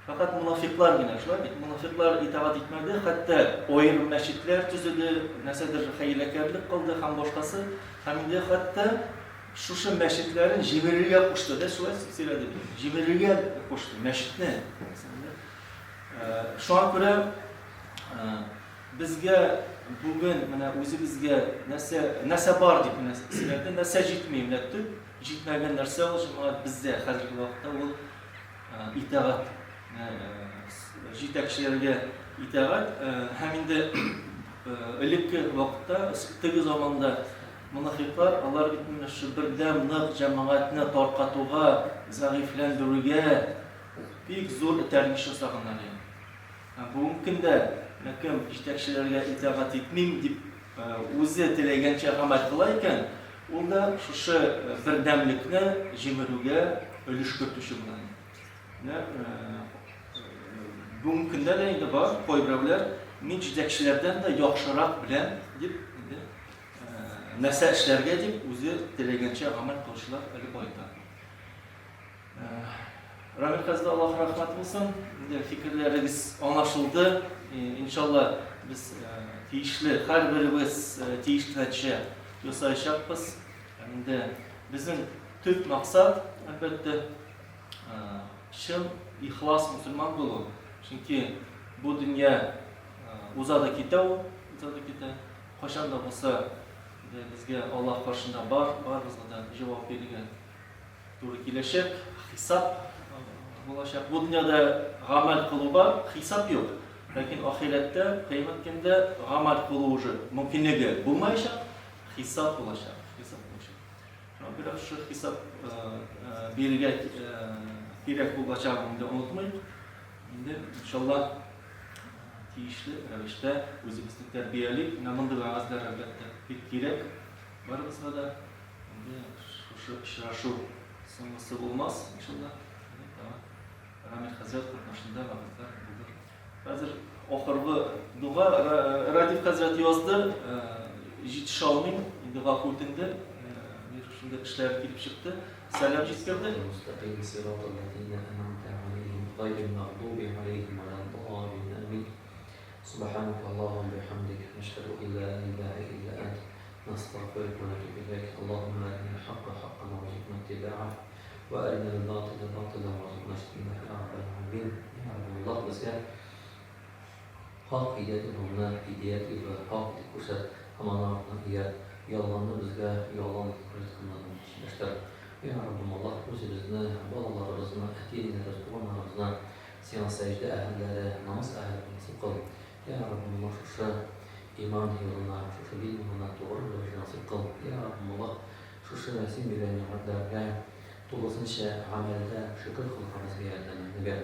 Фәкать мунафиклар генә, шулай бит? Мунафиклар итагать итмәде, хәтта аерым мәчетләр төзеде, нәрсәдер хәйләкәрлек кылды һәм башкасы. Һәм инде хәтта Шушы мәчетләрен җимерергә кушты, да, шулай сөйләде бит. Җимерергә кушты мәчетне. Шуңа күрә безгә бүген менә үзебезгә нәрсә нәрсә бар дип менә сөйләде, нәрсә җитми, менә төп җитмәгән нәрсә ул җәмәгать бездә хәзерге вакытта ул итагать җитәкчеләргә итагать һәм инде элекке вакытта теге заманда Монафикълар, алар бит менә шушы бердәм нык җәмәгатьне таркатуга, зәгыйфьләндерүгә бик зур этәргеч ясаганнар иде. Һәм бүгенге көндә менә кем җитәкчеләргә итагать итмим дип үзе теләгәнчә гамәл кыла икән, ул да шушы бердәмлекне җимерүгә өлеш кертүче була. Менә бүгенге көндә дә инде бар кайберәүләр, мин җитәкчеләрдән дә яхшырак беләм дип инде Нәрсә эшләргә дип үзе теләгәнчә гамәл кылучылар әле байтак. Рамил хәзрәт, Аллаһ рәхмәт булсын. Инде фикерләрегез аңлашылды. Иншалла без тиешле, һәрберебез тиешле нәтиҗә ясаячакбыз. Инде безнең төп максат, әлбәттә, Чын ихлас мөселман булу. Чөнки бу дөнья уза да китә ул, уза да китә. Кайчан да булса безгә Аллаһ каршында бар, барыбызга да җавап бирергә туры киләчәк, хисап булачак. Бу дөньяда гамәл кылу бар, хисап юк. Ләкин ахирәттә, кыямәт көндә гамәл кылу уже мөмкинлеге булмаячак, хисап булачак, хисап булачак. Шуңа күрә шушы хисап бирергә кирәк булачагын инде онытмыйк. Инде иншалла тиешле рәвештә үзебезне тәрбиялик. Менә мондый вәгазьләр әлбәттә бик кирәк барыбызга да. Инде шушы очрашу соңгысы булмас, иншалла. Рамил хәзрәт катнашында вәгазьләр булыр. Хәзер ахыргы дога Радиф хәзрәт язды, җитешә алмыйм, инде гафу үтенде. Мин шушында эшләр килеп чыкты. Сәлам җиткерде. Мустәкыйм сиратал ләзина ән'амтә алейһим гайрил мәгъдуби алейһим вәләд-даллин. Амин. Субханaka Аллаһумма бихамдик, нәшһәдү ан ла илаһа илля ант, نستغفرك ونتوب إليك. اللهم أرنا الحق حقا وارزقنا اتباعه وأرنا الباطل باطلا وارزقنا اجتنابه يا رب العالمين. يا رب الله безгә хак һидәят юлына һидәят юлы хак итеп күрсәт һәм аның артыннан ияр, ялганны безгә ялган итеп күрсәт һәм аннан читләштер. Я Раббым Аллаһ, үзебезне, балаларыбызны, әти-әниләребез, туганнарыбызны сиңа сәҗдә әһелләре, намаз әһеле насыйп кыл. Йа Раббым Аллаһ, шушы иман юлына, шушы дин юлына тугры булырга насыйп кыл. Йа Раббым Аллаһ, шушы Син биргән нигъмәтләргә тулысынча гамәлдә шөкер кылырга безгә ярдәмеңне бир.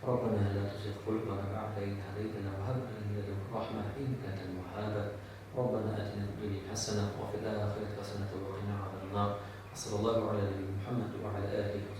Раббана ла тузигъ кулубана бәгъдә из һәдәйтәнә ва һәб ләнә мин ләдүнкә рахмә иннәкә әнтәл ваһһаб. Раббана атина фид дөнья хәсәнә ва фил ахирәти хәсәнәтә ва кина азабан нар. Ва саллаллаһу галә нәбиййина Мухәммәд ва галә алихи ва.